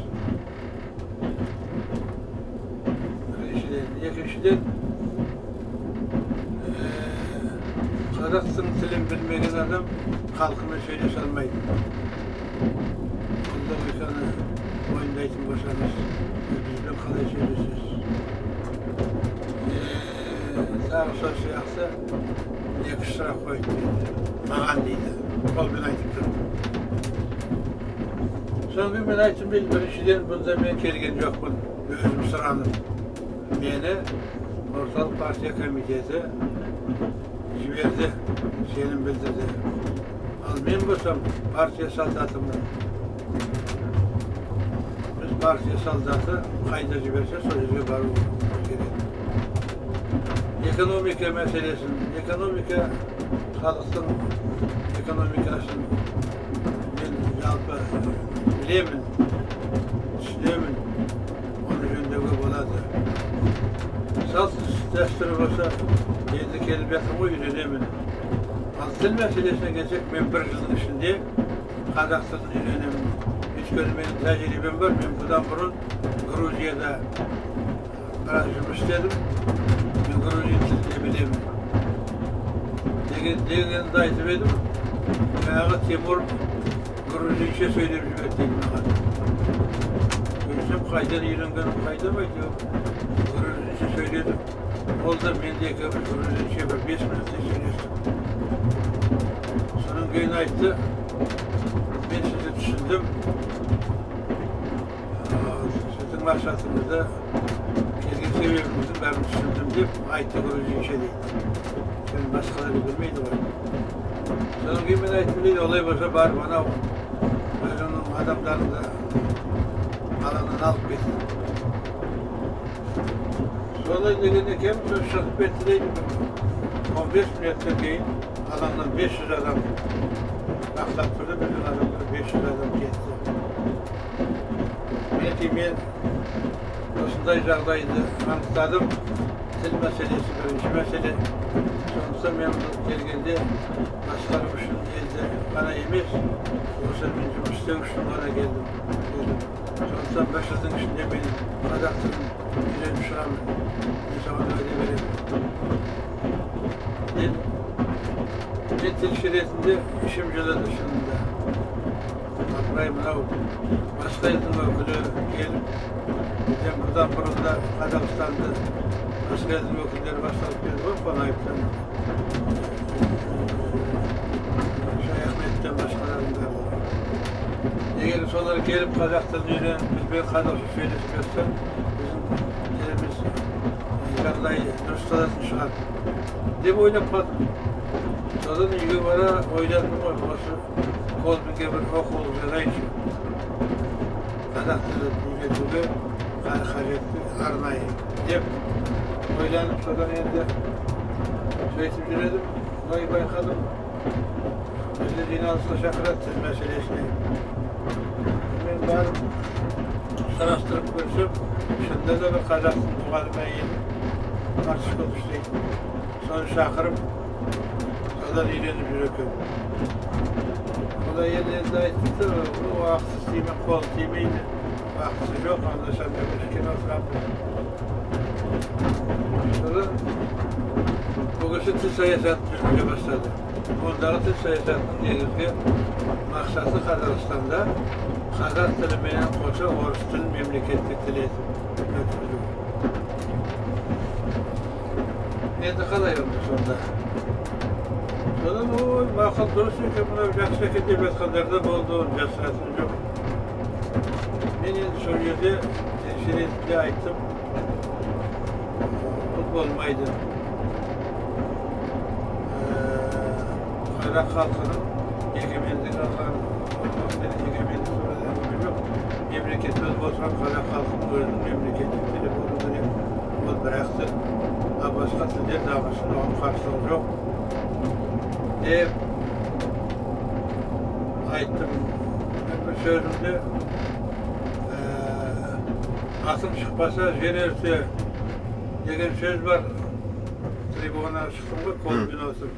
Біріншіден. Екіншіден, қазақтың тілін білмеген адам халқымен сөйлесе алмайды. Бұл логиканы мойындайтын болсаңыз, бізбен қалай сөйлесесіз? Тағы сол сияқты екі сұрақ қойды дейді. Маған дейді. Қолмен айтып тұр. Содан кейін мен айттым, біріншіден, бұнда мен келген жоқпын, өзім сұранып. Мені Орталық партия комитеті жіберді, сенім білдірді. Ал мен болсам партия солдатымын. Біз партия солдаты қайда жіберсе, сол жерге бару керек. Экономика мәселесін, экономика, халықтың экономикасын мен жалпы білемін, түсінемін, оны жөндеуге болады. Салт дәстүрі болса, енді келіп жатырмын ғой, үйренемін. Ал тіл мәселесіне келсек, мен бір жылдың ішінде қазақ тілін үйренемін. Өйткені менің тәжірибем бар, мен бұдан бұрын Грузияда біраз жұмыс істедім, мен грузин тілін де білемін. Дегенді айтып едім, жаңағы Тимур грузинше сөйлеп жіберді дейді маған. Көрсем, қайдан үйренгенім қайдан әйтеуір грузинше сөйледім. Ол да мен де екеуміз грузинше бір 5 минуттай сөйлестік. Содан кейін айтты, мен сізді түсіндім, сіздің мақсатыңызды, келген себебіңіздің бәрін түсіндім деп айтты грузинше дейді. Мен басқаларды білмейді ғой. Содан кейін мен айттым дейді, олай болса барып анау өзіңнің адамдарыңды алаңнан алып кет. Солай деген екен, сол шығып кетті дейді. 15 минуттан кейін алаңнан 500 адам бақтап тұрды, біздің адамдар 500 адам кетті. Мінекей мен осындай жағдайды анықтадым. Тіл мәселесі бірінші мәселе. Сондықтан мен келгенде басқару үшін елді ғана емес, осы мен жұмыс істеу үшін ғана келдім. Сондықтан бір жылдың ішінде мен қазақ тілін үйреніп шығамын. Мен соған уәде беремін. Мен тілші ретінде ішім жылыды шынында. Апырай, мынау басқа елдің өкілі келіп, бізден бұдан бұрын да Қазақстанды басқа елдің өкілдері басталып келді ғой, Қонаевтан, Шаяхметтен басқалардың барлығы. Егер солар келіп қазақ тілін үйреніп, бізбен қазақша сөйлесіп жатса, біздің тіліміз жағдайы дұрысталатын шығар деп ойлап қалдым. Содан үйге бара ойландым ғой, осы Колбинге бір оқулық жазайыншы. Қазақ тілін үйретуге қажетті арнайы деп ойланып, содан енді сөйтіп жүредім, былай байқадым. Бізді жиналысқа шақырады тіл мәселесіне. Мен барып сұрастырып көрсем, шынында да бір қазақтың мұғалім әйелі Карточка істейді. Соны шақырып, содан үйреніп жүр екен. Олар енді айтты, уақыты тимей, қолы тимейді, уақыты жоқ, анда санда кішкене отырамын. Содан бұл кісі тіл саясатын жүргізе бастады. Ондағы тіл саясатының негізгі мақсаты Қазақстанда қазақ тіліменен қоса орыс тілін мемлекеттік тіл етіп өткізу. Енді қалай онда сонда? Содан ой, мақұл, дұрыс екен, мынау жақсы екен деп жатқандар да болды, оны жасыратыны жоқ. Мен енді сол жерде елші ретінде айттым, бұл болмайды. Қазақ халқының егемендік алған, егемендік туралы әңгіме жоқ. Мемлекет болып отырған қазақ халқының өзінің мемлекеттік тілі болу керек. Ол бір-ақ тіл, ал басқа тілдер дамысын, оған қарсылық жоқ деп айттым. Мен бір сөзімде атым шықпаса жер өрте деген сөз бар. Трибунаға шықтым ғой, колбен отырып.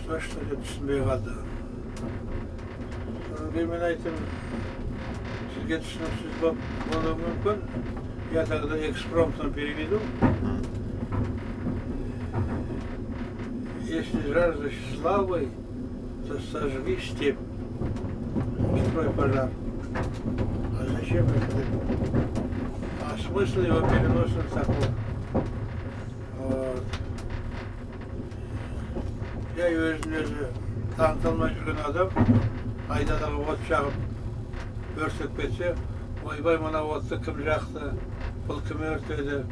Что, что деп түсінбей қалды. Содан кейін мен айттым, сізге түсініксіз болуы мүмкін. Я тогда экспромтом переведу. Если жаждешь славы, то сожги степь, устрой пожар. А зачем это? А смысл его переносим такой. Вот. Я өзін өзі таныта алмай жүрген адам айдадағы от жағып өртеп кетсе, ойбай, мына отты кім жақты, бұл кім өртеді,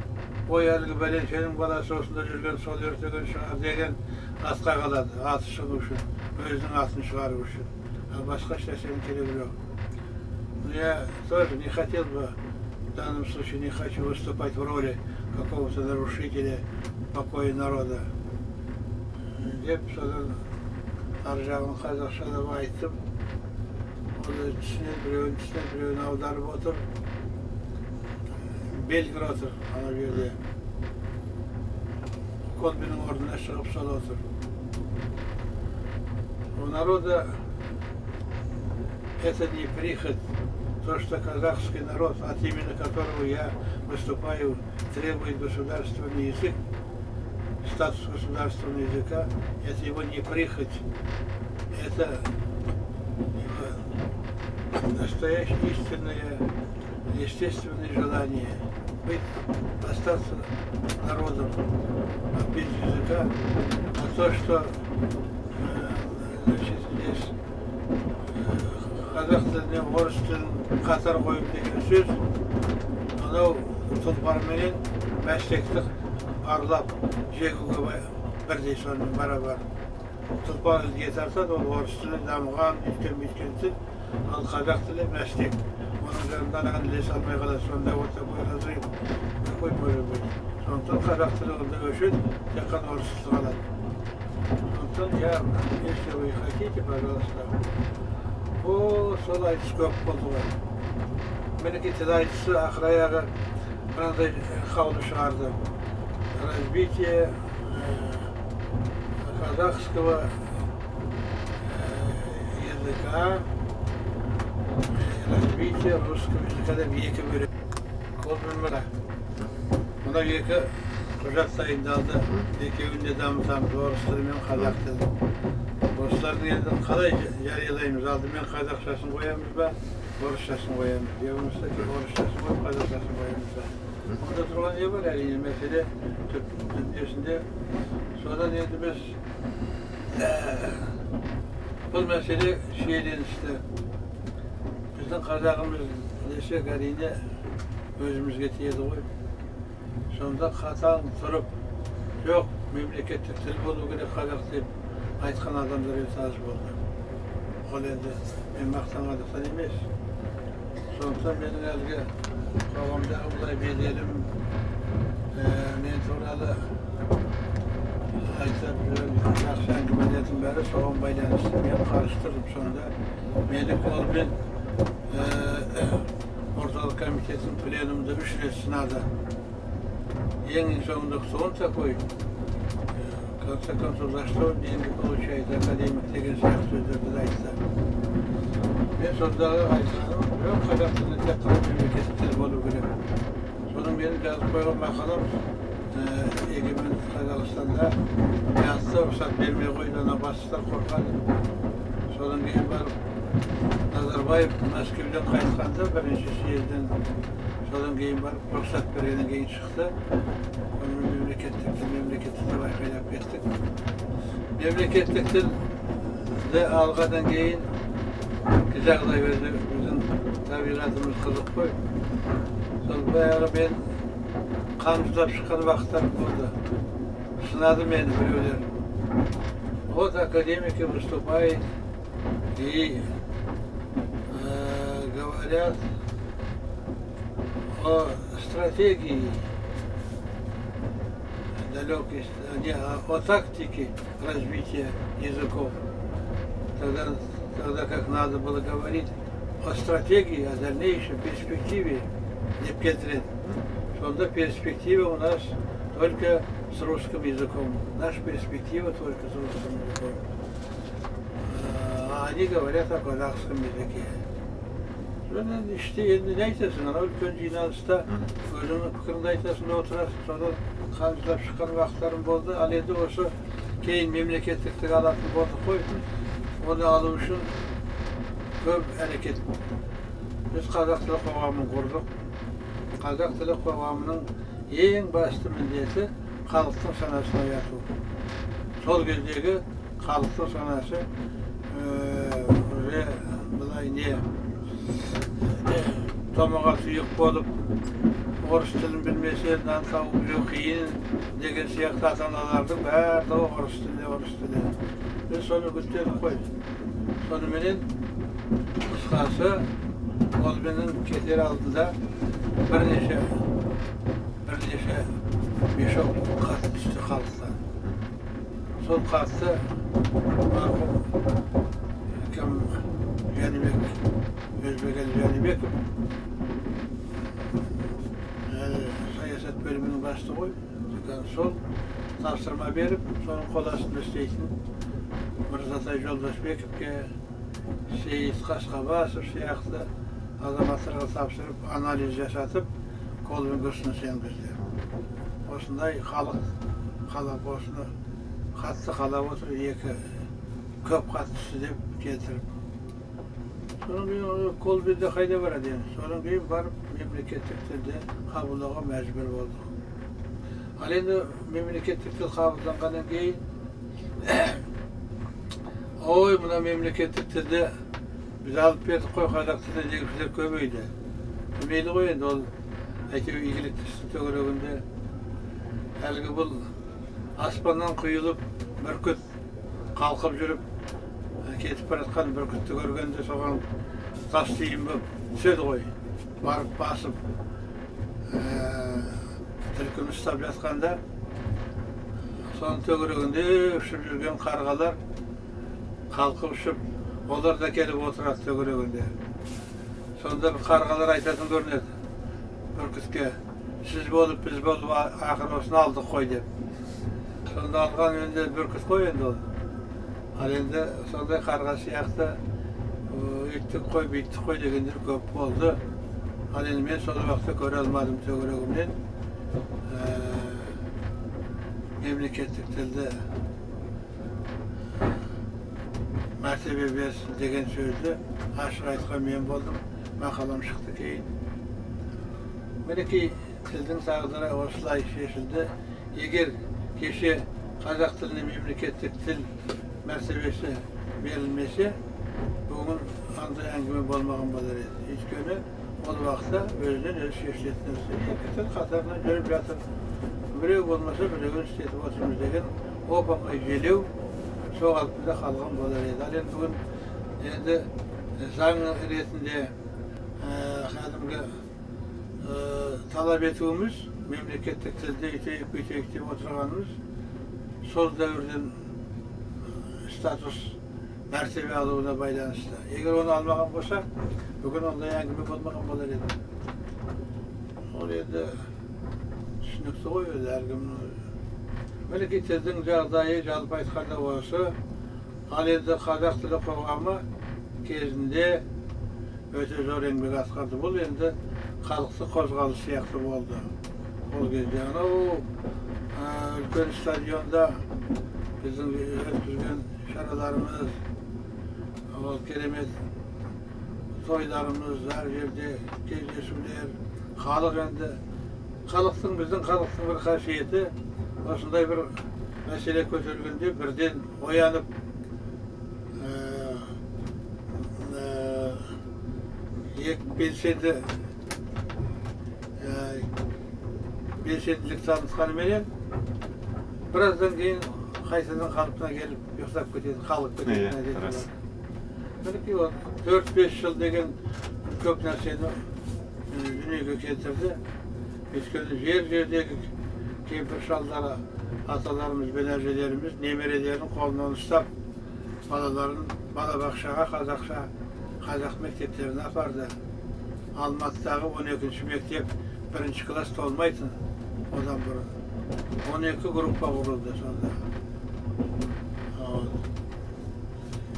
ой, әлгі бәленшенің баласы осында жүрген, сол өртеген шығар деген атқа қалады, аты шығу үшін, өзінің атын шығару үшін. А басқа ешнәрсенің керегі жоқ. Но я тоже не хотел бы, в данном случае не хочу выступать в роли какого-то нарушителя покоя народа. Деп содан ар жағын қазақшалап айттым. Ол түсінеді, біреуін түсінеді, біреуін аударып отыр. Белгір отыр ана жерде. Колбиннің орнына шығып сол отыр. У народа это не прихоть, то, что казахский народ, от имени которого я выступаю, требует государственный язык, статус государственного языка, это его не прихоть, это его настоящее истинное, естественное желание быть, остаться народом, а без языка. А то, что значит, здесь қазақ тіліне орыс тілін қатар қойып деген сөз, мынау тұлпарменен мәстекті аралап жегуге бірдей, сонымен барабар. Тұлпар ізге тартады, ол орыс тілі дамыған, өйткен бүйткен тіл, ал қазақ тілі мәстек. Оның жанында анаған ілесе алмай қалады, сонда вот такой разрыв, какой может быть. Сондықтан қазақ тілі онда өшеді, тек қана орыс тілі қалады. Сондықтан я, если вы хотите, пожалуйста. О, сол айтыс көп болды ғой. Мінекей тіл айтысы ақыр аяғы мынандай қаулы шығарды. Развитие казахского языка, развитие русского языка деп екі бөлек. Колбин мына. Мынау екі құжат дайындалды. Екеуін де дамытамыз, орыс тілі мен қазақ тілін. Осылардың енді қалай жариялаймыз? Алдымен қазақшасын қоямыз ба, орысшасын қоямыз? Я болмаса орысшасын қойып, қазақшасын қоямыз ба? Онда тұрған не бар, әрине, мәселе түп нүктесінде. Содан енді біз бұл мәселе шиеленісті. Біздің қазағымыз десек, әрине, өзімізге тиеді ғой. Сонда қатаң тұрып, жоқ, мемлекеттік тіл болу керек қазақ деп айтқан адамдар өте аз болды. Ол енді мен мақтанғандықтан емес. Сондықтан менің әлгі қоғамдағы бұлай беделім, мен туралы айтып жүрген жақсы әңгімелердің бәрі соған байланысты. Мен қарыстырдым сонда. Мені қолмен Орталық комитетінің пленумында 3 рет сынады. Ең соңында кто он такой? В конце концов, за что он деньги получает, академик деген сияқты сөздерді айтты. Мен сондағы айтқаным, жоқ, қазақ тілі тек қана мемлекеттік тіл болу керек. Соның менің жазып қойған мақалам Егемен Қазақстанда жазды, рұқсат бермей қойды, ана бастықтар қорқады. Содан кейін барып Назарбаев Мәскеуден қайтқанда бірінші съезден, содан кейін барып рұқсат бергеннен кейін шықты. Сонымен мемлекеттік тіл, мемлекеттік тіл айқайлап кеттік. Мемлекеттік тілді алғаннан кейін жағдай өзі біздің табиғатымыз қызық қой. Сол баяғы мен қан жұтап шыққан уақыттар болды. Сынады мені біреулер. Вот академики выступают и говорят о стратегии далекой, не, о тактике развития языков. Тогда как надо было говорить о стратегии, о дальнейшей перспективе, деп кетіреді. Сонда перспектива у нас только с русским языком. Наша перспектива только с русским языком. А они говорят о казахском языке. Содан іште енді не айтасың, анау үлкен жиналыста өзіңнің пікіріңді айтасың да отырасың. Содан қан жылап шыққан уақыттарым болды. Ал енді осы кейін мемлекеттіктік алатын болдық қой. Оны алу үшін көп әрекет. Біз қазақ тілі қоғамын құрдық. Қазақ тілі қоғамының ең басты міндеті халықтың санасын ояту. Сол кездегі халықтың санасы уже былай не томаға тұйық болып, орыс тілін білмесе нан тауып жеу қиын деген сияқты ата-аналардың барлығы орыс тілі, орыс тілі. Біз соны үгіттедік қой. Соныменен қысқасы, ол менің кетер алдында бірнеше мешок қат түсті халықтан. Сол қатты марқұм кім Жәнібек, Өзбекәлі Жәнібеков саясат бөлімінің бастығы ғой. Сол тапсырма беріп, соның қол астында істейтін Мырзатай Жолдасбековке, Сейіт Қасқабасов сияқты азаматтарға тапсырып, анализ жасатып, Колбинге ұсыныс енгізді. Осындай халық қалап, осыны қатты қалап отыр, екі көп қатты деп келтіріп. Содан кейін Колбинде қайда барады енді? Содан кейін барып мемлекеттік тілді қабылдауға мәжбүр болдық. Ал енді мемлекеттік тіл қабылданғаннан кейін ой, мына мемлекеттік тілді біз алып бердік қой, қазақ тілі дегішілер көбейді. Мейлі ғой енді, ол әйтеуір игілікті істің төңірегінде әлгі бұл аспаннан құйылып бүркіт қалқып жүріп кетіп бара жатқан бүркітті көргенде соған тас түйін болып түседі ғой. Барып басып түлкіні ұстап жатқанда соның төңірегінде ұшып жүрген қарғалар қалқып ұшып, олар да келіп отырады төңірегінде. Сонда бір қарғалар айтатын көрінеді бүркітке, сіз болып, біз болып ақыры осыны алдық қой деп. Сонда алған енді бүркіт қой енді ол. Ал енді сондай қарға сияқты өйттік қой, бүйттік қой дегендер көп болды. Ал енді мен сол уақытта көре алмадым төңірегімнен. Мемлекеттік тілді мәртебе берсін деген сөзді ашық айтқан мен болдым. Мақалам шықты кейін. Мінекей тілдің тағдыры осылай шешілді. Егер кеше қазақ тіліне мемлекеттік тіл мәртебесі берілмесе, бүгін андай әңгіме болмаған болар еді. Өйткені ол уақытта өзінен өзі шешілетін нәрсе. Екі тіл қатарынан жүріп жатыр. Біреу болмаса біреуін істетіп отырмыз деген оп-оңай желеу сол қалпында қалған болар еді. Ал енді бүгін енді заң ретінде кәдімгі талап етуіміз, мемлекеттік тілде өйтейік бүйтейік деп отырғанымыз сол дәуірден статус мәртебе алуына байланысты. Егер оны алмаған болса, Бүгін ондай әңгіме болмаған болар еді. Ол енді түсінікті ғой өзі әркімнің. Мінекей тілдің жағдайы жалпы айтқанда осы. Ал енді қазақ тілі қоғамы кезінде өте зор еңбек атқарды. Бұл енді халықтық қозғалыс сияқты болды. Ол кезде анау үлкен стадионда біздің өткізген шараларымыз, ол керемет тойларымыз, әр жерде кездесулер, халық енді халықтың, біздің халықтың бір қасиеті осындай бір мәселе көтерілгенде бірден оянып, белсенді белсенділік танытқаныменен біраздан кейін қайтадан қалпына келіп ұйықтап кетеді, қалып кететін әдеті бар. Мінекей ол 4-5 жыл деген көп нәрсені дүниеге келтірді. Өйткені жер-жердегі кемпір шалдары, аталарымыз бен әжелеріміз немерелерін қолынан ұстап, балаларын балабақшаға, қазақша, қазақ мектептеріне апарды. Алматыдағы 12-ші мектеп бірінші класс толмайтын одан бұрын. 12 группа құрылды сонда.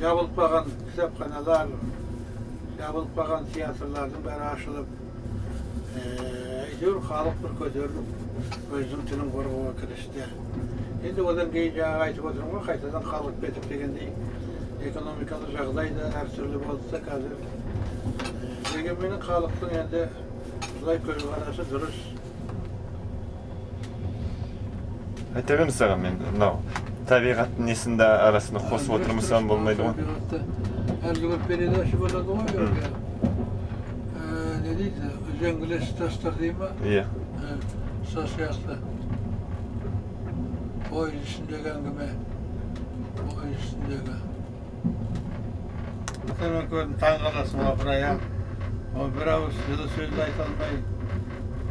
Жабылып қалған кітапханалар, жабылып қалған театрлардың бәрі ашылып, әйтеуір халық бір көтеріліп, өзінің тілін қорғауға кірісті. Енді одан кейін жаңағы айтып отырмын ғой, қайтадан халық кетіп дегендей экономикалық жағдай да әртүрлі болды да қазір. Дегенменен халықтың енді бұлай көзқарасы дұрыс. Айта беріңіз аға, мен мынау табиғаттың несін де арасына қосып отырмасам болмайды ғой. Табиғатта әлгі бір передача болады ғой, әлгі. Не дейді, үзеңгілес тастар дей ма? Иә. Сол сияқты. Пойыз үстіндегі әңгіме. Пойыз үстіндегі. Мен көрдім, таң қаласың апырай, а? Ол бір ауыз жылы сөзді айта алмай.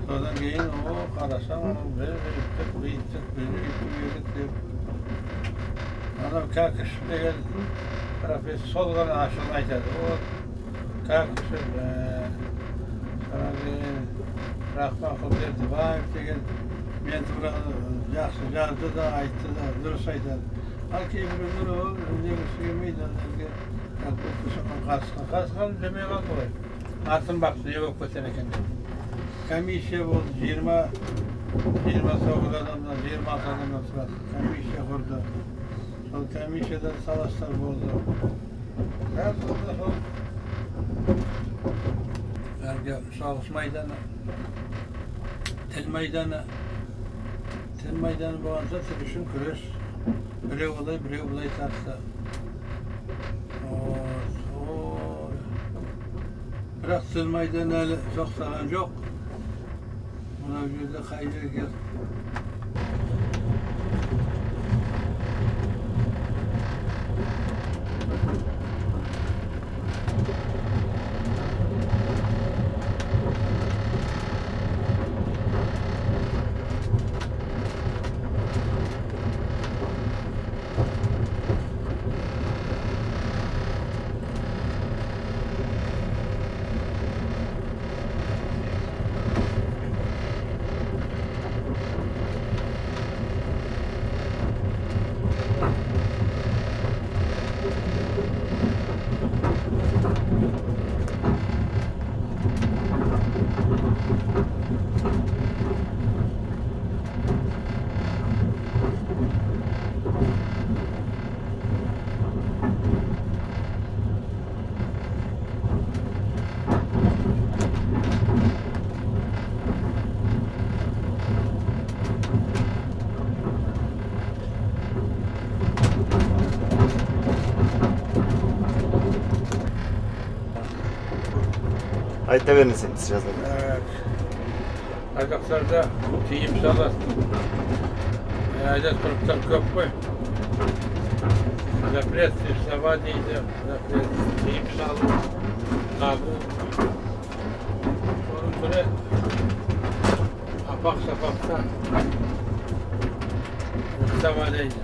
Содан кейін, о, қарасаң, ол біз өйттік, бүйттік, біз өйтіп едік деп. Анау Кәкішев деген профессор сол ғана ашығын айтады. О, Кәкішев, содан кейін Рахманқұл Бердібаев деген мен туралы жақсы жазды да, айтты да, дұрыс айтады. Ал кейбіреулер ол үндегісі келмейді, әлгі как будто соған қатысқан. Қатысқан демей қалды ғой. Артын бақты, не болып кетер екен деп. Комиссия болды, 29 адамнан, 26 адамнан тұрады. Комиссия құрды. Сол комиссиядан таластар болды. Әр сонда сол әлгі соғыс майданы, тіл майданы, тіл майданы болған соң тіл үшін күрес. Біреу олай, біреу былай тартты. Бірақ тіл майданы әлі тоқтаған жоқ. Мынау жерде қай жерге Айта беріңіз енді сіз жазып. Қазақтарда тыйым салатын әдет ғұрыптар көп қой. Запрет слова дейді, запрет тыйым салу, тағу. Соның бірі апақ-сапақта ұйықтама дейді.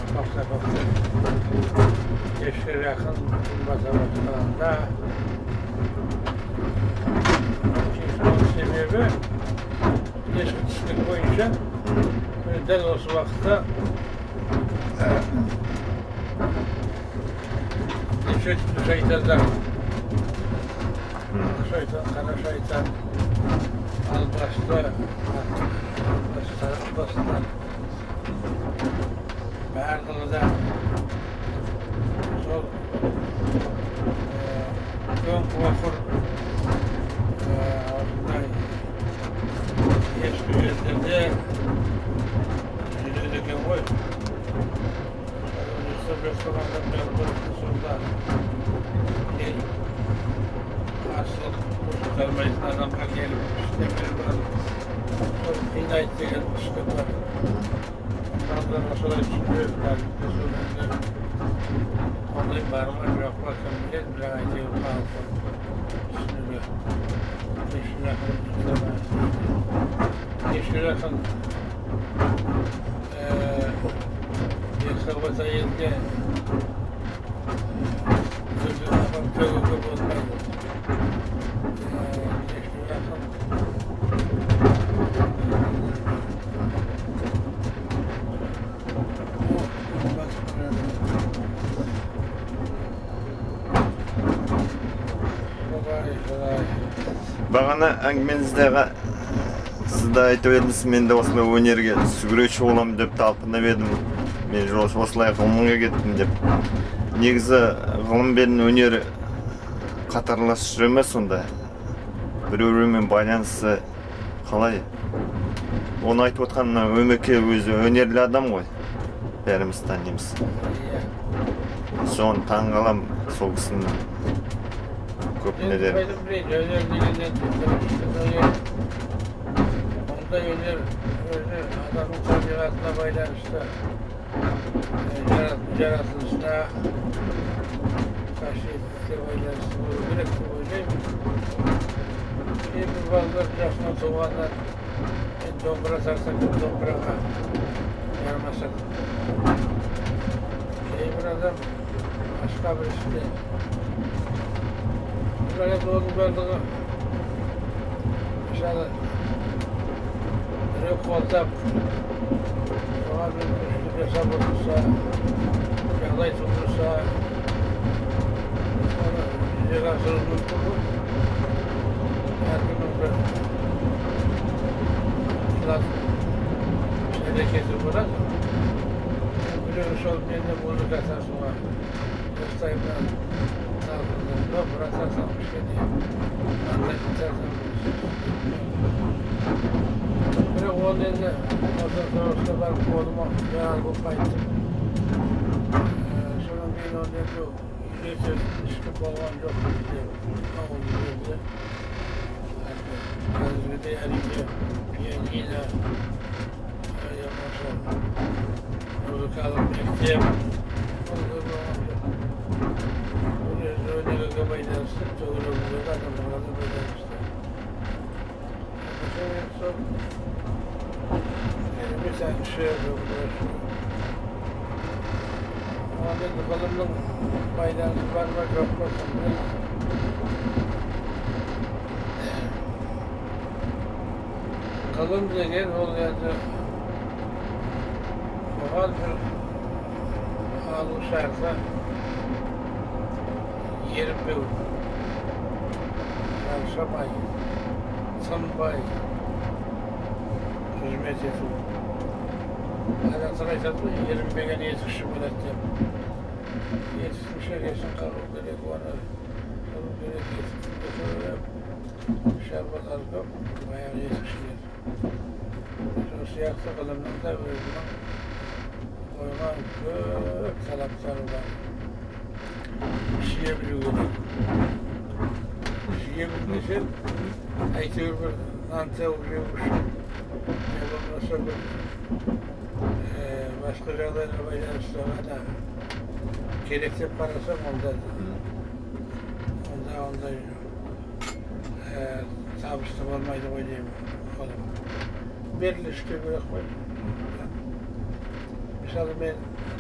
Апақ-сапақта Кешке жақын күн бата бастағанда. Оның себебі ескі түсінік бойынша дәл осы уақытта неше түрлі шайтандар, шайтан, қара шайтан, албасты, албастылар, барлығы да сол өң оқыр осындай ескі жердерде жүреді екен ғой. Ұйықтап жатқан адамдар сонда келіп қарсылық көрсете алмайтын адамға келіп үстіне барып сол қинайды деген түсінік бар. Адамдарға солай түсіндіреді. Ондай бар ма жоқ па кім біледі, бірақ әйтеуір халықтың түсінігі кешке жақын ұйықтамай, кешке жақын екі қабат әйелге апам төгуге болмайды. Кешке жақын Бағана әңгімеңізде сіз де айтып едіңіз, мен де осылай өнерге суретші боламын деп талпынып едім, мен осылай ғылымға кеттім деп. Негізі ғылым мен өнер қатарлас жүре ме сонда? Бір-бірімен байланысы қалай? Оны айтып отқан мына Өмеке өзі өнерлі адам ғой, бәріміз танимыз. Соны таңғалам сол кісінің көп нелері. Қайдан білейін, өнер дегеннен ондай өнер өзі адамның табиғатына байланысты, жаратылысына, қасиетіне байланысты болу керек деп ойлаймын. Кейбір балалар жасынан туғаннан мен домбыра тартсам, мен домбыраға жармасады. Кейбір адам басқа бір істе. Бірақ енді оның барлығы мысалы біреу қолдап, оған мүмкіншілік жасап отырса, жағдай тудырса, оны жүзеге асыру мүмкін ғой. Әркімнің бір ұмтылатын әрекеті болады. Біреу сол мені музыка тартуға жастайымнан талпындым, домбыра тартамын, кішкене мандолин тартамын. Бірақ ол енді консерваториясына барып қолыма жаралы болып қайттым. Содан кейін оны енді үйрететін ешкім болған жоқ бізде ауыл жерде. Қазіргідей әрине пианино, я болмаса музыкалық мектеп ондай болған жоқ. Ол өзі өнерге байланысты, төңірегіндегі адамдарға да байланысты. Сол керемет әнші, домбырашы. Оған енді ғылымның байланысы бар ма жоқ па кім біледі. Ғылым деген ол енді оған бір алу шарты ерінбеу, шаршамай, тынбай қызмет ету. Адамдар айтады ғой, ерінбеген етікші болады деп. Етіктің шегесін қағу керек, оны қылу керек, етіктің көп шаруалары көп, баяғы етікшілер. Сол сияқты ғылымның да өзінің қойған көп талаптары бар. Сүйе білу керек. Сүйе білмесең, әйтеуір бір нан тауып жеу үшін, не болмаса бір басқа жағдайға байланысты ғана керек деп қарасам, онда ондай табысты болмайды ғой деймін. Ғылым берілішке керек қой. Мысалы мен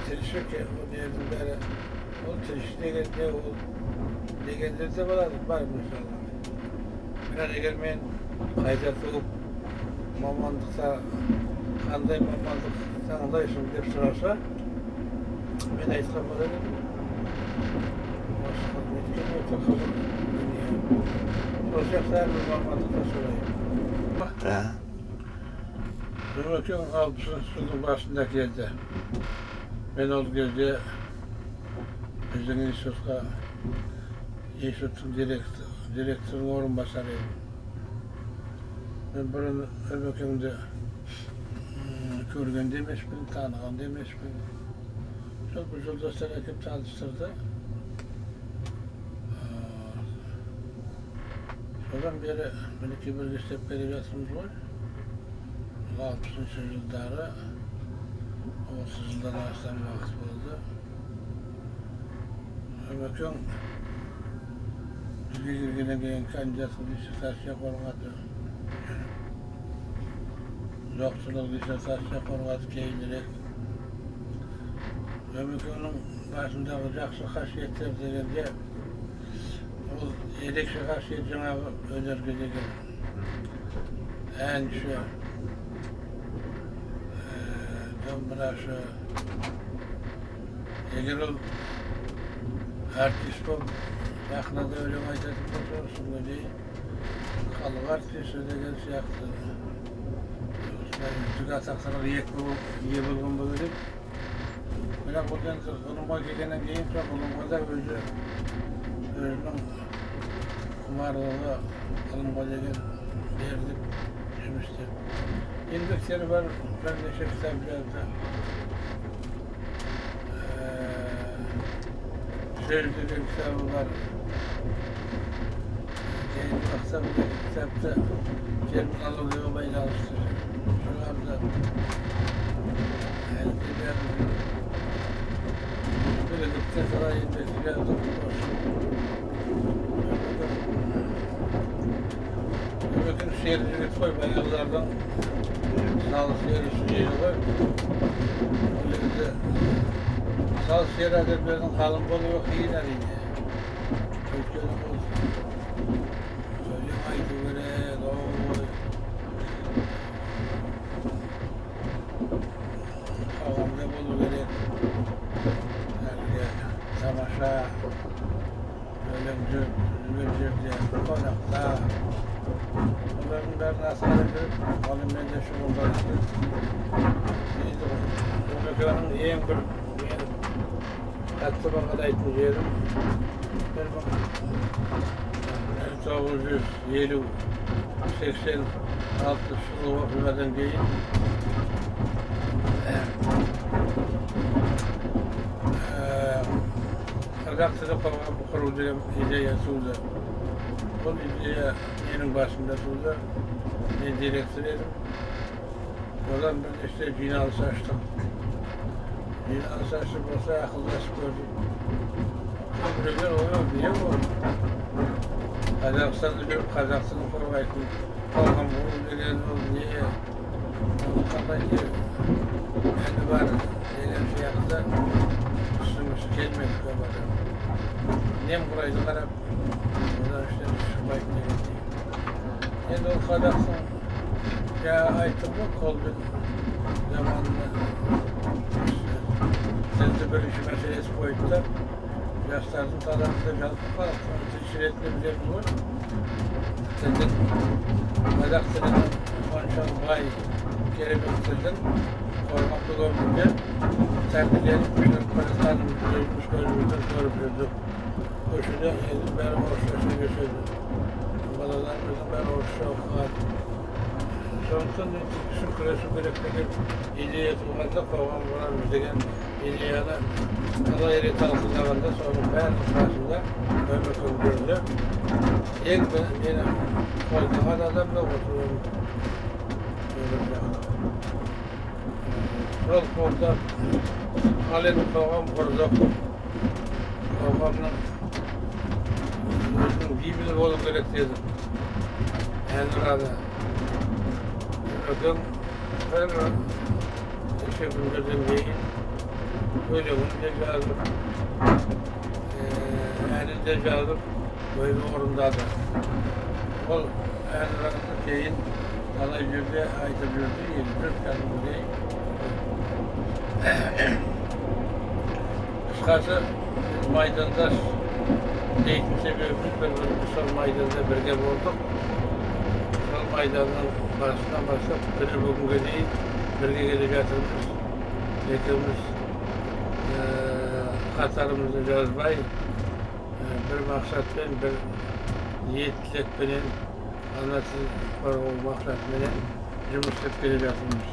тілші өнердің бәрі Ол тілші деген не, ол дегендер де болады, бар мысалы. Бірақ егер мен қайта туып мамандықта қандай мамандық таңдайсың деп сұраса, мен айтқан болар едім. Осы қызметке өте қызық дүние. Сол сияқты әрбір мамандықта солай. Өмекең 60-жылдың басында келді. Мен ол кезде біздің институтқа институттың директорының орынбасары едім. Мен бұрын Өмекеңді көрген де емеспін, таныған да емеспін. Сол бір жолдастар әкеліп таныстырды. Содан бері мінекей бірге істеп келе жатырмыз ғой. 60-шы жылдары, 30 жылдан астам уақыт болды. Өмекең бізге келгеннен кейін кандидаттық диссертация қорғады. Докторлық диссертация қорғады кейінірек. Өмекеңнің басындағы жақсы қасиеттер дегенде, ол ерекше қасиет жаңағы өнерге деген әнші, домбырашы. Егер ол артист болып сахнада өлең айтатын болса, соңға дейін халық артисі деген сияқты осындай үздік атақтарға ие болған болар еді. Бірақ ол енді ғылымға келгеннен кейін сол ғылымға да өзі өзінің құмарлығы ғылымға деген беріліп жұмыс істеп. Еңбектері бар, бірнеше кітап жазды. Сөз деген кітабы бар. Кейін уақытта бұл кітапты терминологияға байланысты шығарды. Әлі де бәрі бірігіп те талай еңбек жаздық. Өмекең сері жігіт қой, баяғылардың сал сері сүйеді ғой. Ол енді сал сері адамдардың қалың болуы қиын әрине. Өйткені ол өлең айту керек, ой. Қоғамда болу керек. Әлгі тамаша өлең жүрген жерде, қонақта. Олардың бәрін асқара жүріп, ғылыммен де шұғылданады. Енді Өмекеңнің ең бір мен қатты бағалайтын жерім 1950-86 жылғы оқиғадан кейін қазақ тілі қоғамы құру деген идея туды. Ол идея менің басымда туды. Мен директор едім. Одан бірнеше жиналыс аштық. Жиналыс ашып болса ақылдасып көрдік. Біреулер ой, не ол? Қазақстанда жүріп қазақ тілін қорғайтын қоғам құру деген ол не? Оның қандай мәні бар деген сияқты түсінгісі келмеді көп адам. Немқұрайды қарап, одан ештеңе шықпайды дегендей. Енді ол қазақтың жаңа айттым ғой, Колбин заманында тілді бірінші мәселесі қойды да, жастардың талабында жалпы халықтың тілші ретінде білеміз ғой. Тілдің, қазақ тілінің соншалық бай керемет тілдің қорғамдық өмірде тәрбиеленіп өшіріп бара жатқанын өзіміз көзімізбен көріп жүрдік. Көшеде елдің бәрі орысша сөйлеседі. Балаларымыздың бәрі орысша оқыған. Сондықтан үшін күресу керек деген идея туғанда, қоғам құрамыз деген идеяны талай рет талқылағанда, соның бәрінің басында Өмекең жүрді. Ең мені қолдаған адам да осы Өмірзақ. Сол қолдап, ал енді қоғам құрдық. Қоғамның өзінің гимні болу керек дедім. Әнұраны. Өмекең бір неше күндерден кейін Өлеңін де жазып, әнін де жазып, өзі орындады. Ол әнұранды кейін талай жерде айтып жүрді, ел жұрт кәдімгідей. Қысқасы, майдандас дейтін себебіміз бір-біріміз сол майданда бірге болдық. Сол майданның басынан бастап күні бүгінге дейін бірге келе жатырмыз. Екеуміз қатарымызды жазбай, бір мақсатпен, бір ниет тілекпенен, ана тілін қорғау мақсатыменен жұмыс істеп келе жатырмыз.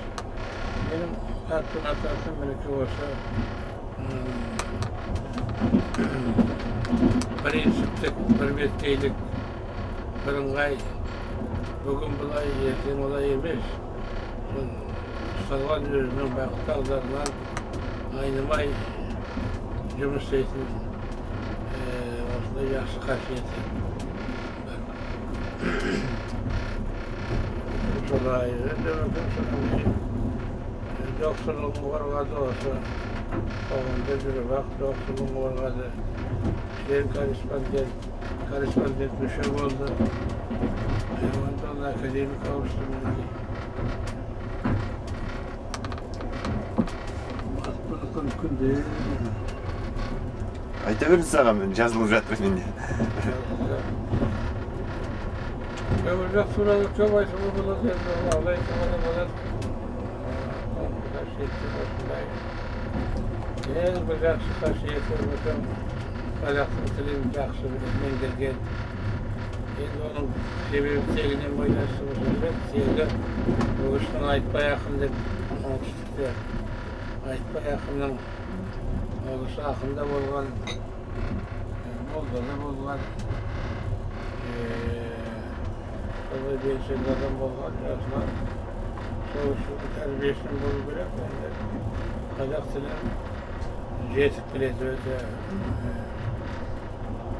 Менің қатты ұнататыным мінекей осы принциптік, бірбеткейлік, бірыңғай, бүгін былай, ертең олай емес. Сол ұсталған өзінің бағыт-бағдарынан айнымай жұмыс істейтін осындай жақсы қасиеті бар. Солай, жоқшылығын қорғады, осы қоғамда жүріп-ақ жоқшылығын қорғады. Член корреспондент мүше болды. Онда академик ауысты мінекей. Күнде. Айта беріңіз аға, мен жазылып жатыр менде. Өмірзақ туралы көп айтуға болады, енді олай айтуға да болады. Қасиеті осындай. Ең бір жақсы қасиеті осы қазақтың тілін жақсы біліп меңгерген. Енді оның себебі тегінен байланысты болса керек, тегі ол кісінің Айтбай ақын деп оңтүстікте Айтбай ақынның ол кісі ақын да болған, молда да болған, солай белсенді адам болған, жасынан сол кісінің тәрбиесінен болу керек. Енді қазақ тілін жетік біледі, өте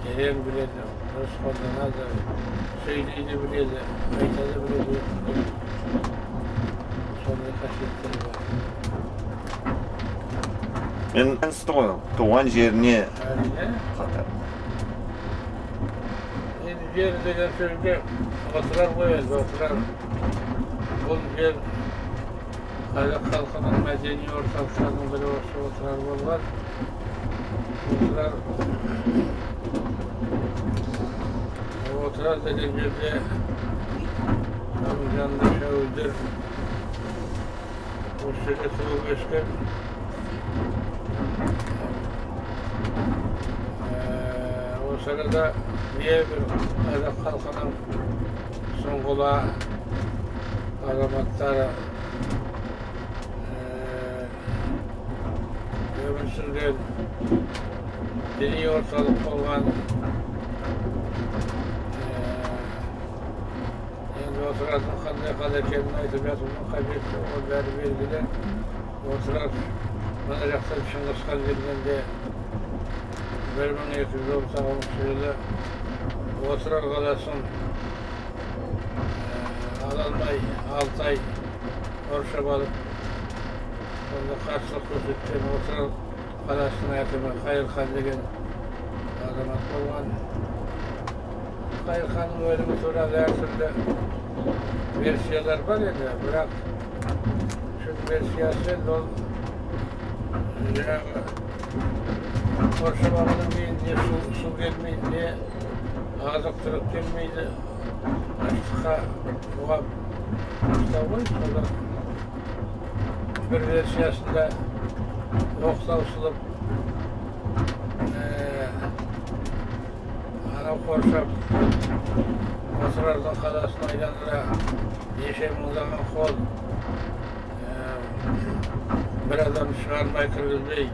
терең біледі, дұрыс қолданады, сөйлейді біледі, айтады біледі. Сондай қасиеттері бар. Мен түсті ғой, туған жеріне Әрине. қатар. Енді жер деген сөзге Отырар ғой енді, Отырар. Бұл жер қазақ халқының мәдени орталықтарының бірі осы Отырар болған. Отырар деген жерде оның жанында Шәуілдір, осы жерде туып өскен. Осы арада небір қазақ халқының сұңғыла азаматтары өмір сүрген, діни орталық болған. Енді Отырардың қандай қала екенін айтып жатудың қажеті жоқ, ол бәрі белгілі. Отырар мына жақтан Шыңғысхан келгенде 1219 жылы Отырар қаласын ала алмай 6 ай қоршап алып, сонда қарсылық көрсеткен Отырар қаласының әкімі Қайырхан деген азамат болған. Қайырханның өлімі туралы әртүрлі версиялар бар еді, бірақ шын версиясы ол жаңағы қоршап алғаннан кейін не су келмейді, не азық түлік келмейді, аштыққа бұғап ұстау ғой. Содан бір версиясында оқ таусылып, анау қоршап Отырардың қаласын айландыра неше мыңдаған қол бір адам шығармай кіргізбей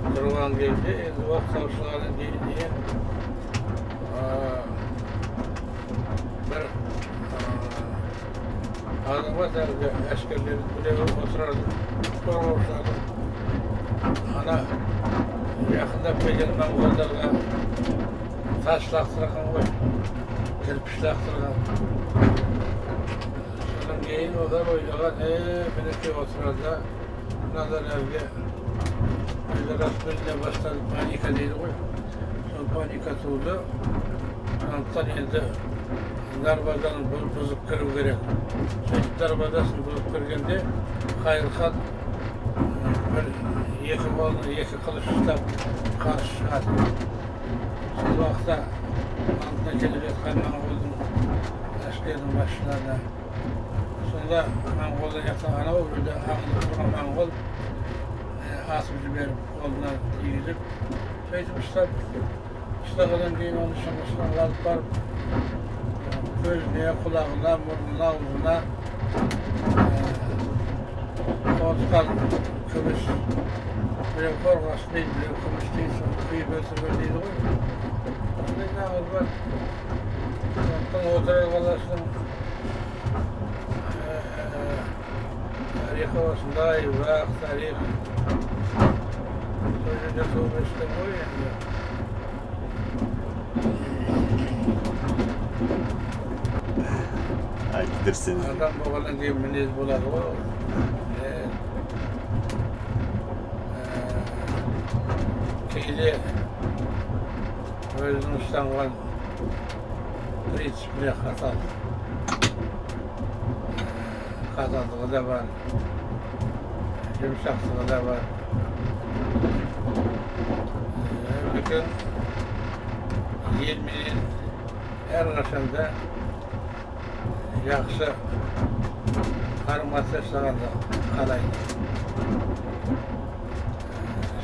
тұрған кезде енді оқ таусылғаннан кейін ең бір азамат әлгі әскерлердің біреуі Отырардың қорғаушылары ана жақындап келген моңғолдарға тас лақтырған ғой, кірпіш лақтырған. Содан кейін олар ойлаған, мінекей Отырарда мыналар әлгі Өзара бөліне бастады, паника дейді ғой. Сол паника туды. Сондықтан енді дарбазаны бұзып кіру керек. Сөйтіп дарбазасын бұзып кіргенде Қайырхан бір екі қолына екі қылыш ұстап қарсы шығады. Сол уақытта алдына келе жатқан моңғолдың әскерінің басшыларына. Сонда моңғолдың жақтан анау жерде аңдып тұрған моңғол атып жіберіп, қолына тигізіп, сөйтіп ұстағаннан кейін оны Шыңғысханға алып барып, көзіне, құлағына, мұрнына, аузына қорытқан күміс, біреу қорғасын дейді, біреу күміс дейді, соны құйып өлтірген дейді ғой. Сондай нағыз бар. Сондықтан Отырар қаласының тарихы осындай, ұзақ тарих. Сол жерде туып өскен ғой енді. Айтып берсеңіз. Адам болғаннан кейін мінез болады ғой. Кейде өзінің ұстанған принципіне қатал. Қаталдығы да бар, жұмсақтығы да бар. Бүкіл елменен әрқашанда жақсы қарым-қатынас жасағанды қалайды.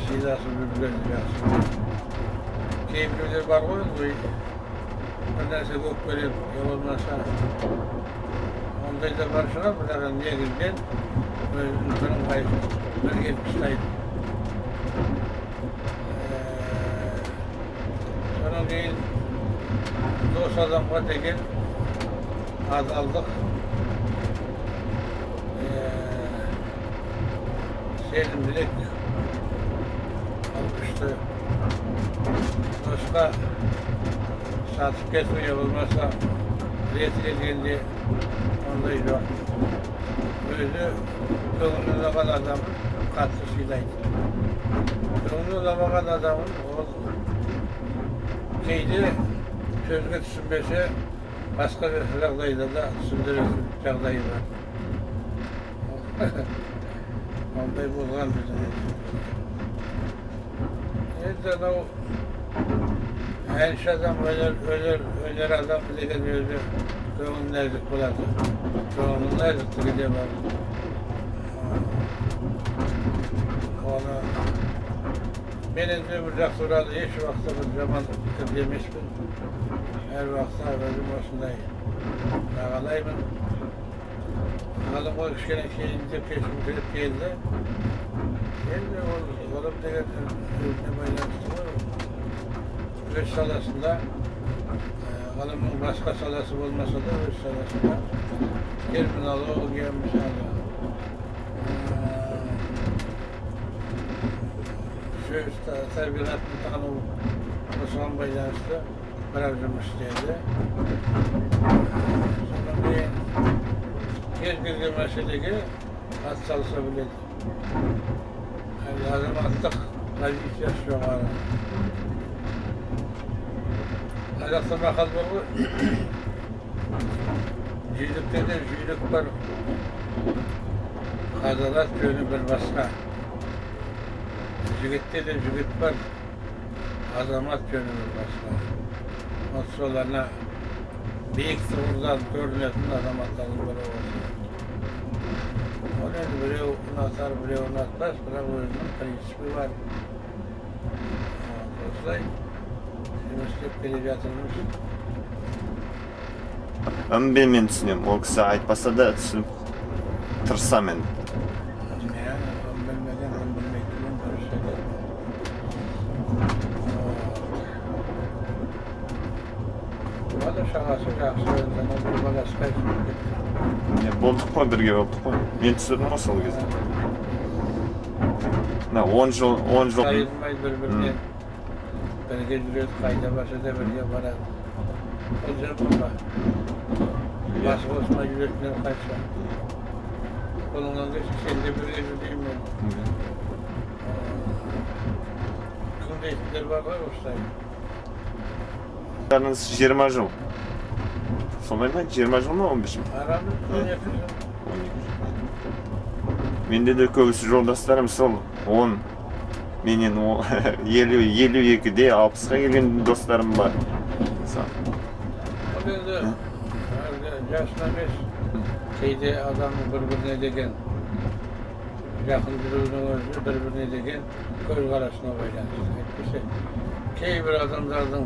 Сыйласып жүргенді жақсы көреді. Кейбіреулер бар ғой, бір нәрсе өкпелеп, я болмаса ондай да бар шығар, бірақ негізінен өзінің бірыңғай бірге ұстайды. Содан кейін дос адамға деген адалдық, сенімділік ол күшті. Досқа сатып кету я болмаса реті келгенде ондай жоқ. Өзі көңілін ұнаған адамын қатты сыйлайды. Көңілін ұнамаған адамын ол кейде сөзге түсінбесе, басқа жағдайда да түсіндіретін жағдайы бар. Ондай болған біздің. Енді анау әнші адам, өнер адам деген өзі көңіл нәзік болады. Көңіл нәзіктігі де бар. Оны мен енді Өмірзақ туралы еш уақытта бір жаман пікірде емеспін. Әр уақытта өзім осындай бағалаймын. Ғылымға кішкене кейінде кешігіп келді. Енді ол ғылым деген өзіне байланысты ғой. Өз саласында, ғылымның басқа саласы болмаса да өз саласында терминология мысалы, сөз табиғатын тану, осыған байланысты біраз жұмыс істеді. Содан кейін кез келген мәселеге атсалыса біледі. Азаматтық позициясы жоғары. Қазақта мақал бар ғой, жүйрікте де жүйрік бар, қазалат жөні бір басқа. Жігітте де жігіт бар, азамат жөні бір басқа. Вот сол ана биік тұғырдан көрінетін азаматтардың бірі осы. Оны енді біреу ұнатар, біреу ұнатпас, бірақ өзінің принципі бар. Осылай жұмыс істеп келе жатырмыз. Ымбен мен түсінемін, ол кісі айтпаса да түсініп тырысамын. Иә, ым білмеген, ым білмейтінін дұрыс айтады. Бала шағасы жақсы, енді анау бір баласы қайтып кетті. Болдық қой, бірге болдық қой. Мен түсірдім ғой сол кезде. Мына 10 жыл, 10 жыл. Айырылмай бір-бірінен бірге жүреді, қайда барса да бірге барады. Ол жаман ба? Басы қосылмай жүретіндер қанша? Қолыңнан келсе сен де бірге жүр деймін мен. дейтіндер бар ғой осылай. 20 жыл. Солай ма? 20 жыл ма, 15 жыл? Арамыз 12 жыл. 12 жыл. Менде де көбісі жолдастарым сол 10, менен 52-де 60-қа келген достарым бар. Ол енді жасына емес, кейде адамның бір-біріне деген жақын жүруінің өзі бір-біріне деген көзқарасына байланысты. Әйтпесе кейбір адамдардың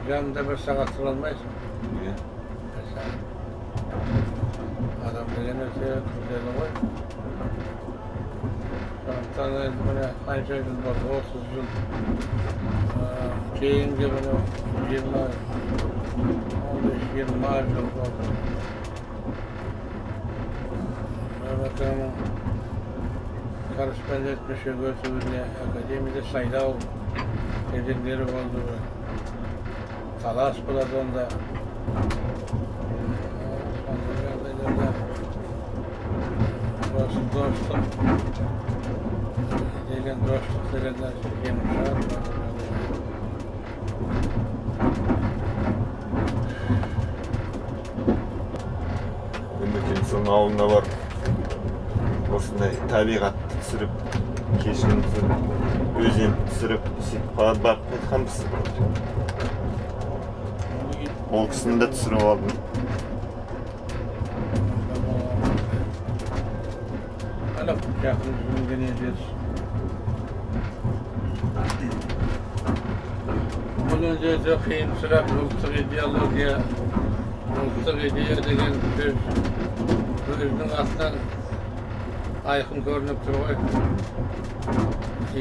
жанында бір сағат тұра алмайсың. Бір сағат. Адам деген өте күрделі ғой. Сондықтан енді міне қанша жыл болды, 30 жыл. Кейінгі міне 15-20 жыл болды. Өмекеңнің корреспондент мүшеге өтуіне академияда сайлау кезеңдері болды. Талас болады онда. Сондай жағдайларда осы достық деген, достық деген нәрсе жеңіп шығады. Өмекең соның ауылына барып осындай табиғатты түсіріп, кешін түсіріп, өзенді түсіріп, сөйтіп барып қайтқанбыз. Ол кісіні де түсіріп алдым. Ана жақын жүрген елдер. Бұл енді өте қиын сұрақ. Ұлттық идеология, ұлттық идея деген сөз өзінің атынан айқын көрініп тұр ғой.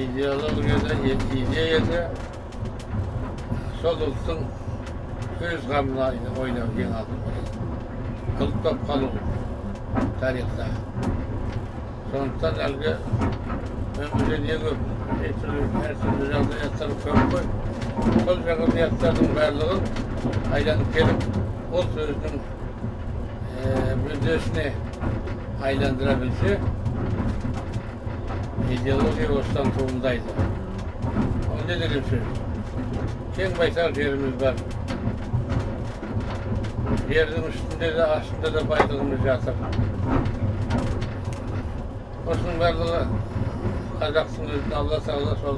Идеологияда, идеяда сол ұлттың өз қамын ойлау ең алдымен. Ұлт болып қалу тарихта. Сондықтан әлгі өмірде не көп, әртүрлі жағдаяттар көп қой. Сол жағдаяттардың барлығын айланып келіп, ұлт өзінің мүддесіне айландыра білсе, идеология осыдан туындайды. Ол не деген сөз? Кең байтақ жеріміз бар. Жердің үстінде де, астында да байлығымыз жатыр. Осының барлығы қазақтың өзіне Алла тағала сол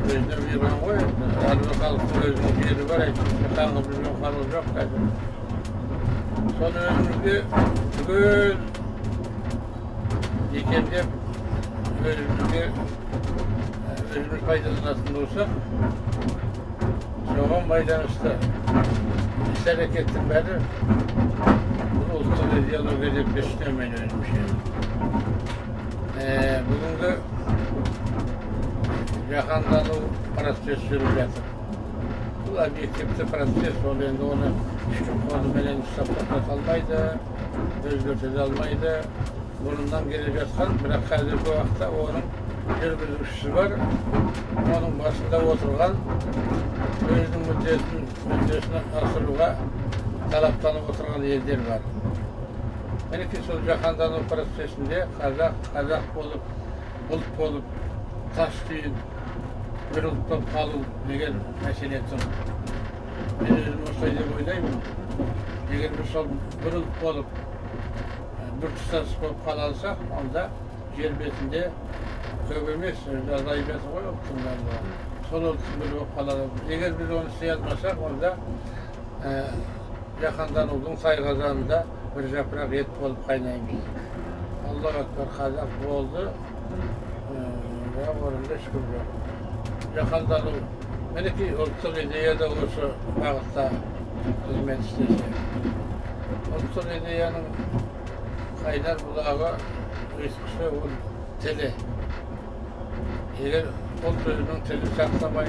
өзіне бұйырған ғой. Әрбір халықтың өзінің жері бар, әйтпесе қаңғып жүрген халық жоқ қазір. Соны өзімізге түгел икемдеп, өзімізге өзіміз пайдаланатын болсақ, соған байланысты іс-әрекеттің бәрі бұл ұлттық идеология деп түсінемін мен өзімше. Бүгінгі жаһандану процесі жүріп жатыр. Бұл объективті процесс, ол енді оны ешкім қолыменен ұстап тоқтата алмайды, өзгерте де алмайды. Бұрыннан келе жатқан, бірақ қазіргі уақытта оның жүргізушісі бар, оның басында отырған, өзінің мүддесін асыруға талаптанып отырған елдер бар. Мінекей сол жаһандану процесінде қазақ, қазақ болып, ұлт болып, тас түйін бір ұлт болып қалу деген мәселе тұр. Мен өзім осылай деп ойлаймын. Егер біз сол бір ұлт болып, бір тұтас болып қала алсақ, онда жер бетінде көп емес, азайып жатыр ғой ұлттың барлығы. Сол ұлттың бірі болып қала аламыз. Егер біз оны істей алмасақ, онда жаһанданудың сайғазанында бір жапырақ ет болып қайнаймыз. Аллаһу акбар, қазақ болды, бірақ орында ешкім жоқ. Жаһандану, мінекей ұлттық идея да осы бағытта қызмет істесе. Ұлттық идеяның қайнар бұлағы, ұйытқысы ол тілі. Егер ұлт өзінің тілін сақтамай,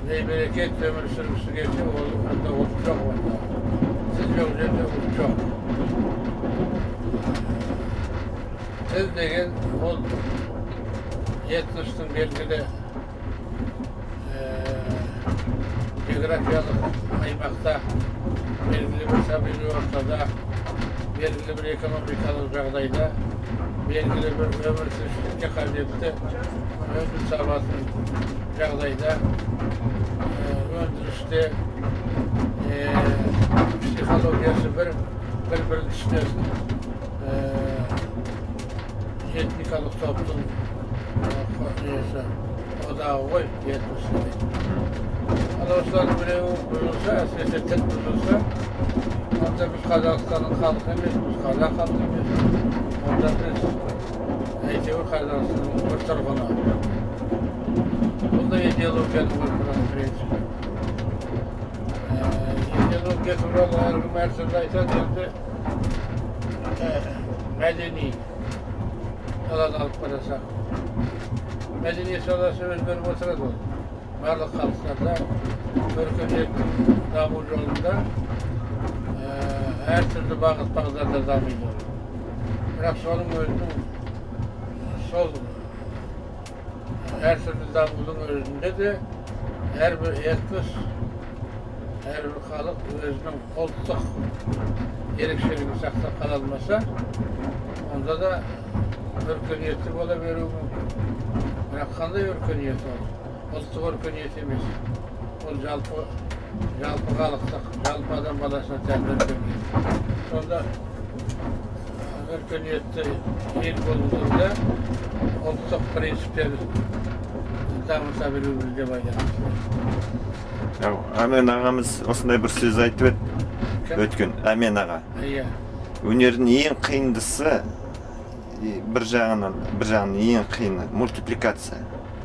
бейберекет өмір сүргісі келсе, ол онда ұлт жоқ онда. Тіл жоқ жерде ұлт жоқ. Тіл деген ол этностың белгілі географиялық аймақта, белгілі бір табиғи ортада, белгілі бір экономикалық жағдайда, Белгілі бір өмір тіршілікке қажетті өнім табатын жағдайда өндірісте психологиясы бір-бірін түсінетін этникалық топтың одағы ғой, этнос деген. Ал осылардың біреуі бұзылса, әсіресе тіл бұзылса, онда біз Қазақстанның халқы емеспіз, қазақ халқы емеспіз. Онда біз әйтеуір Қазақстанның бір тұрғыны. Бұл да идеологияның бір принципі. Идеология туралы әркім әртүрлі айтады, енді мәдени саланы алып қарасақ. Мәдени саласы өзгеріп отырады ол. Барлық халықтарда өркениеттің даму жолында әртүрлі бағыт бағдарда дамиды. Бірақ соның өзінің сол әртүрлі дамудың өзінде де әрбір этнос, әрбір халық өзінің ұлттық ерекшелігін сақтап қала алмаса, онда да өркениетті бола беруі мүмкін. Бірақ қандай өркениет ол? Ұлттық өркениет емес. Ол жалпы халықтық, жалпы адам баласына тән өркениет. Сонда өркениетті ел болуында ұлттық принциптерді дамыта беруімізге байланысты. Әмен ағамыз осындай бір сөз айтып еді. Өткен Әмен аға. Иә. Өнердің ең қиындысы, бір жағынан ең қиыны мультипликация.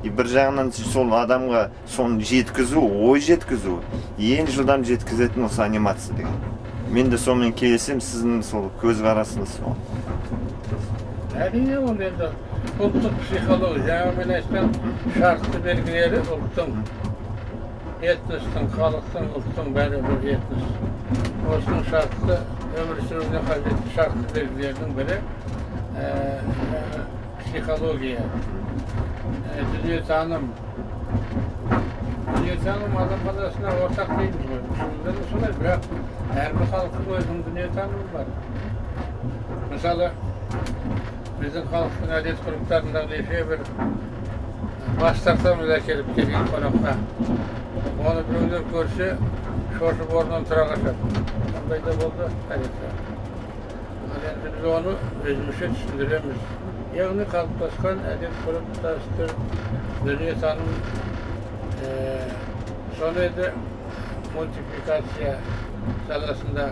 И бір жағынан сол адамға соны жеткізу, ой жеткізу, ең жылдам жеткізетін осы анимация деген. Мен де сонымен келісемін, сіздің сол көзқарасыңыз сол. Әрине, ол енді ұлттық психология, жаңа мен айтқан шартты белгілері ұлттың, этностың, халықтың, ұлттың бәрі бір этнос. Осының шартты өмір сүруіне қажетті шартты белгілерінің бірі психология, дүниетаным. Дүниетаным адам баласына ортақ дейміз ғой. Шынында да солай, бірақ әрбір халықтың өзінің дүниетанымы бар. Мысалы, біздің халықтың әдет ғұрыптарында неше бір бас тартамыз әкеліп келген қонаққа. Оны біреулер көрсе, шошып орнынан тұра қашады. Сондай да болды тарихта. Ал енді біз оны өзімізше түсіндіреміз. Яғни қалыптасқан әдет ғұрып, дәстүр, дүниетаным, соны енді мультипликация саласында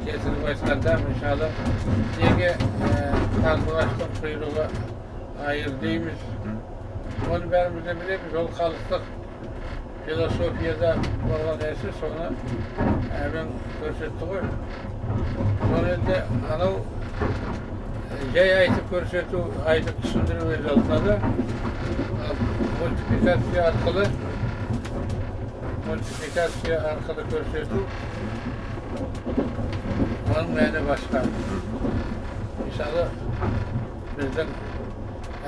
келтіріп айтқанда, мысалы, неге қарлығаштың құйрығы айыр дейміз? Оны бәріміз де білеміз, ол халықтық философияда болған нәрсе, соны Әбең көрсетті ғой. Соны енді анау жай айтып көрсету, айтып түсіндіру өз алдына да, мультипликация арқылы көрсету, оның мәні басқа. Мысалы, біздің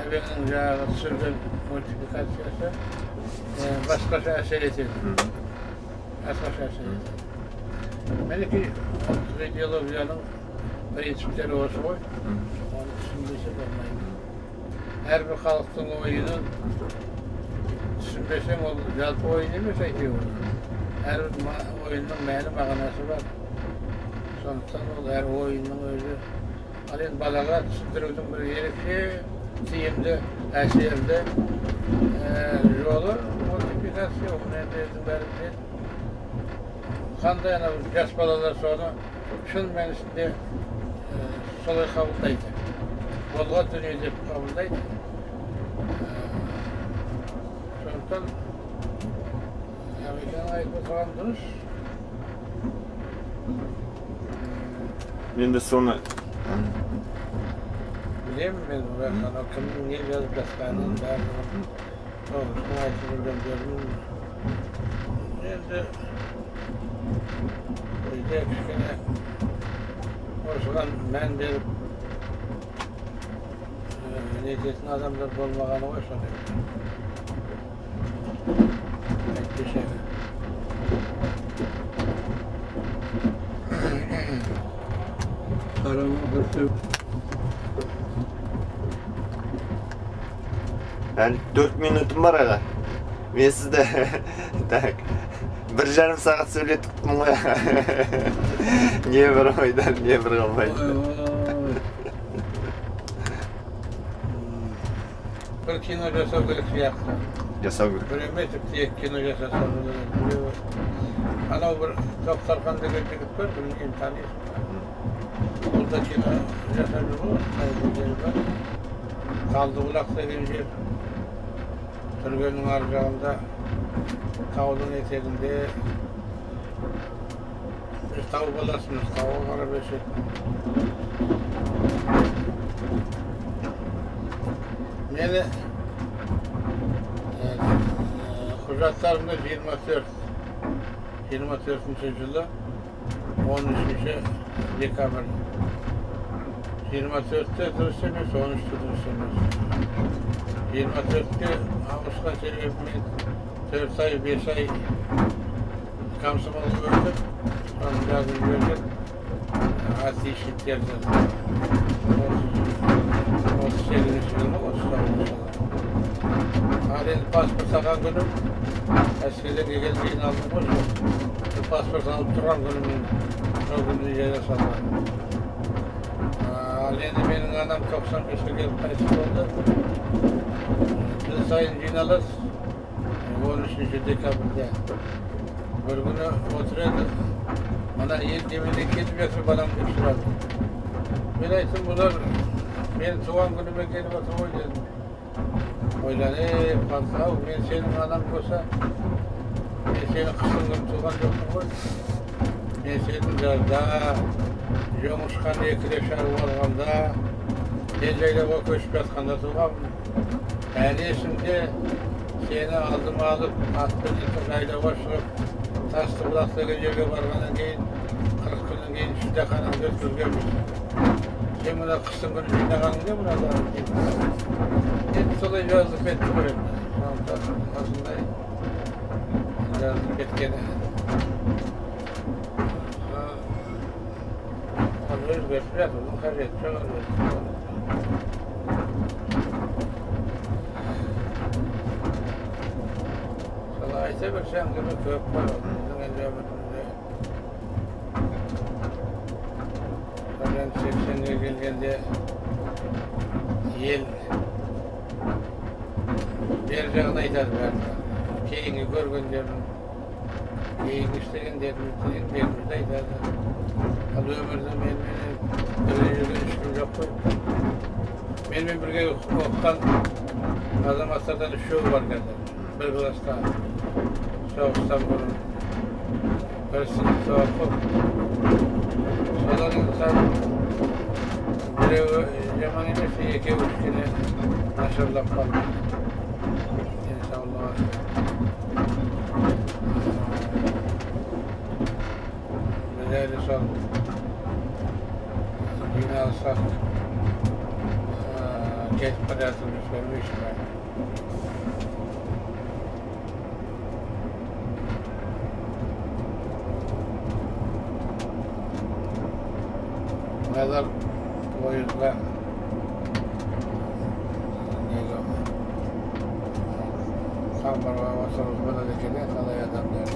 Әбеңнің жаңағы түсірген мультипликациясы басқаша әсер етеді. Басқаша әсер етеді. Мінекей, ұлттық идеологияның принциптері осы ғой. Оны түсінбесе болмайды. Әрбір халықтың ойынын түсінбесең, ол жалпы ойын емес әйтеуір. Әрбір ойынның мәні, мағынасы бар. Сондықтан ол әр ойынның өзі. Ал енді балаға түсіндірудің бір ерекше, тиімді, әсерлі жолы мультипликация. Оны енді елдің бәрі біледі. Қандай анау жас балалар соны шын мәнісінде солай қабылдайды. Болған дүние деп қабылдайды. Сондықтан Әбекең айтып отырған дұрыс. Мен де соны білемін, мен бірақ анау кімнің не жазып жатқанын барлығын тоғыстың айтып жүргендерін енді бізде кішкене осыған мән беріп нететін адамдар болмағаны ғой сондай. Әйтпесе Қарама бір Әлі 4 минутым бар аға. Мен сізді так 1,5 сағат сөйлетіппін ғой. Не бір ойдан, не бір қалмайды. Бір кино жасау керек сияқты. Жасау керек. Бір емес, тіпті 2 кино жасаса болады. Анау бір Тоқтархан деген жігіт бар, білмеймін, танисың ба? Ол да кино жасап жүр ғой, осындай жері бар. Талдыбұлақ деген жер. Түргеннің ар жағында, таудың етегінде. Біз тау баласымыз, тауға қарап өсетін. Мені құжаттарымда 24 жылы 13 декабрь. 24-те дұрыс емес, 13-те дұрыс емес. 24-ке ауысқан себебім мен 4 ай, 5 ай комсомолға өтіп, соны жазып жіберген отличниктерді. 38 жылы, 39 жылы. Ал енді паспорт алған күнім, әскерден келгеннен кейін алдым ғой, сол паспорт алып тұрған күнім мен сол күнді жаза салған. Ал енді менің анам 95-ке келіп қайтыс болды. Жыл сайын жиналыс 13 декабрьде. Бір күні отыр еді, ана ел немене келіп жатыр балам деп сұрады. Мен айттым, бұлар менің туған күніме келіп отыр ғой дедім. Ойланып қалды, ау, мен сенің анам болса, мен сені қыстың күні туған жоқпын ғой. Мен сенің жазда, жоңышқаны екілеп шарып алғанда, ел жайлауға көшіп жатқанда туғанмын. Әлі есімде сені алдыма алып, атпен жайлауға шығып, Тастыбұлақ деген жерге барғаннан кейін, 40 күннен кейін шілдеханаңды өткізгенбіз. Сен мына қыстың күні жинағаның не мына деп. Енді солай жазылып кетті ғой енді. Сондықтан осындай жазылып кеткені. Оны өзгертіп жатудың қажеті жоқ. Солай айта берсе әңгіме көп қой. Біздің енді өмірімізде. Содан 80-ге келгенде ел бер жағын айтады бәрі. Кейінгі көргендерін, кейінгі істегендерін, еңбегімізді айтады. Ал өмірде меніменен бірге жүрген ешкім жоқ қой. Менімен бірге оқыған азаматтардан үшеуі бар қазір. Бір класста соғыстан бұрын бір сыныпта оқып, солардың біреуі жаман емес, екеуі кішкене нашарлап қалды денсаулығы. Біз әлі сол жиналсақ кетіп бара жатырмыз, көрмейсің бе? Мыналар пойызға қамбарға отырғызып алады екен, талай адамдар.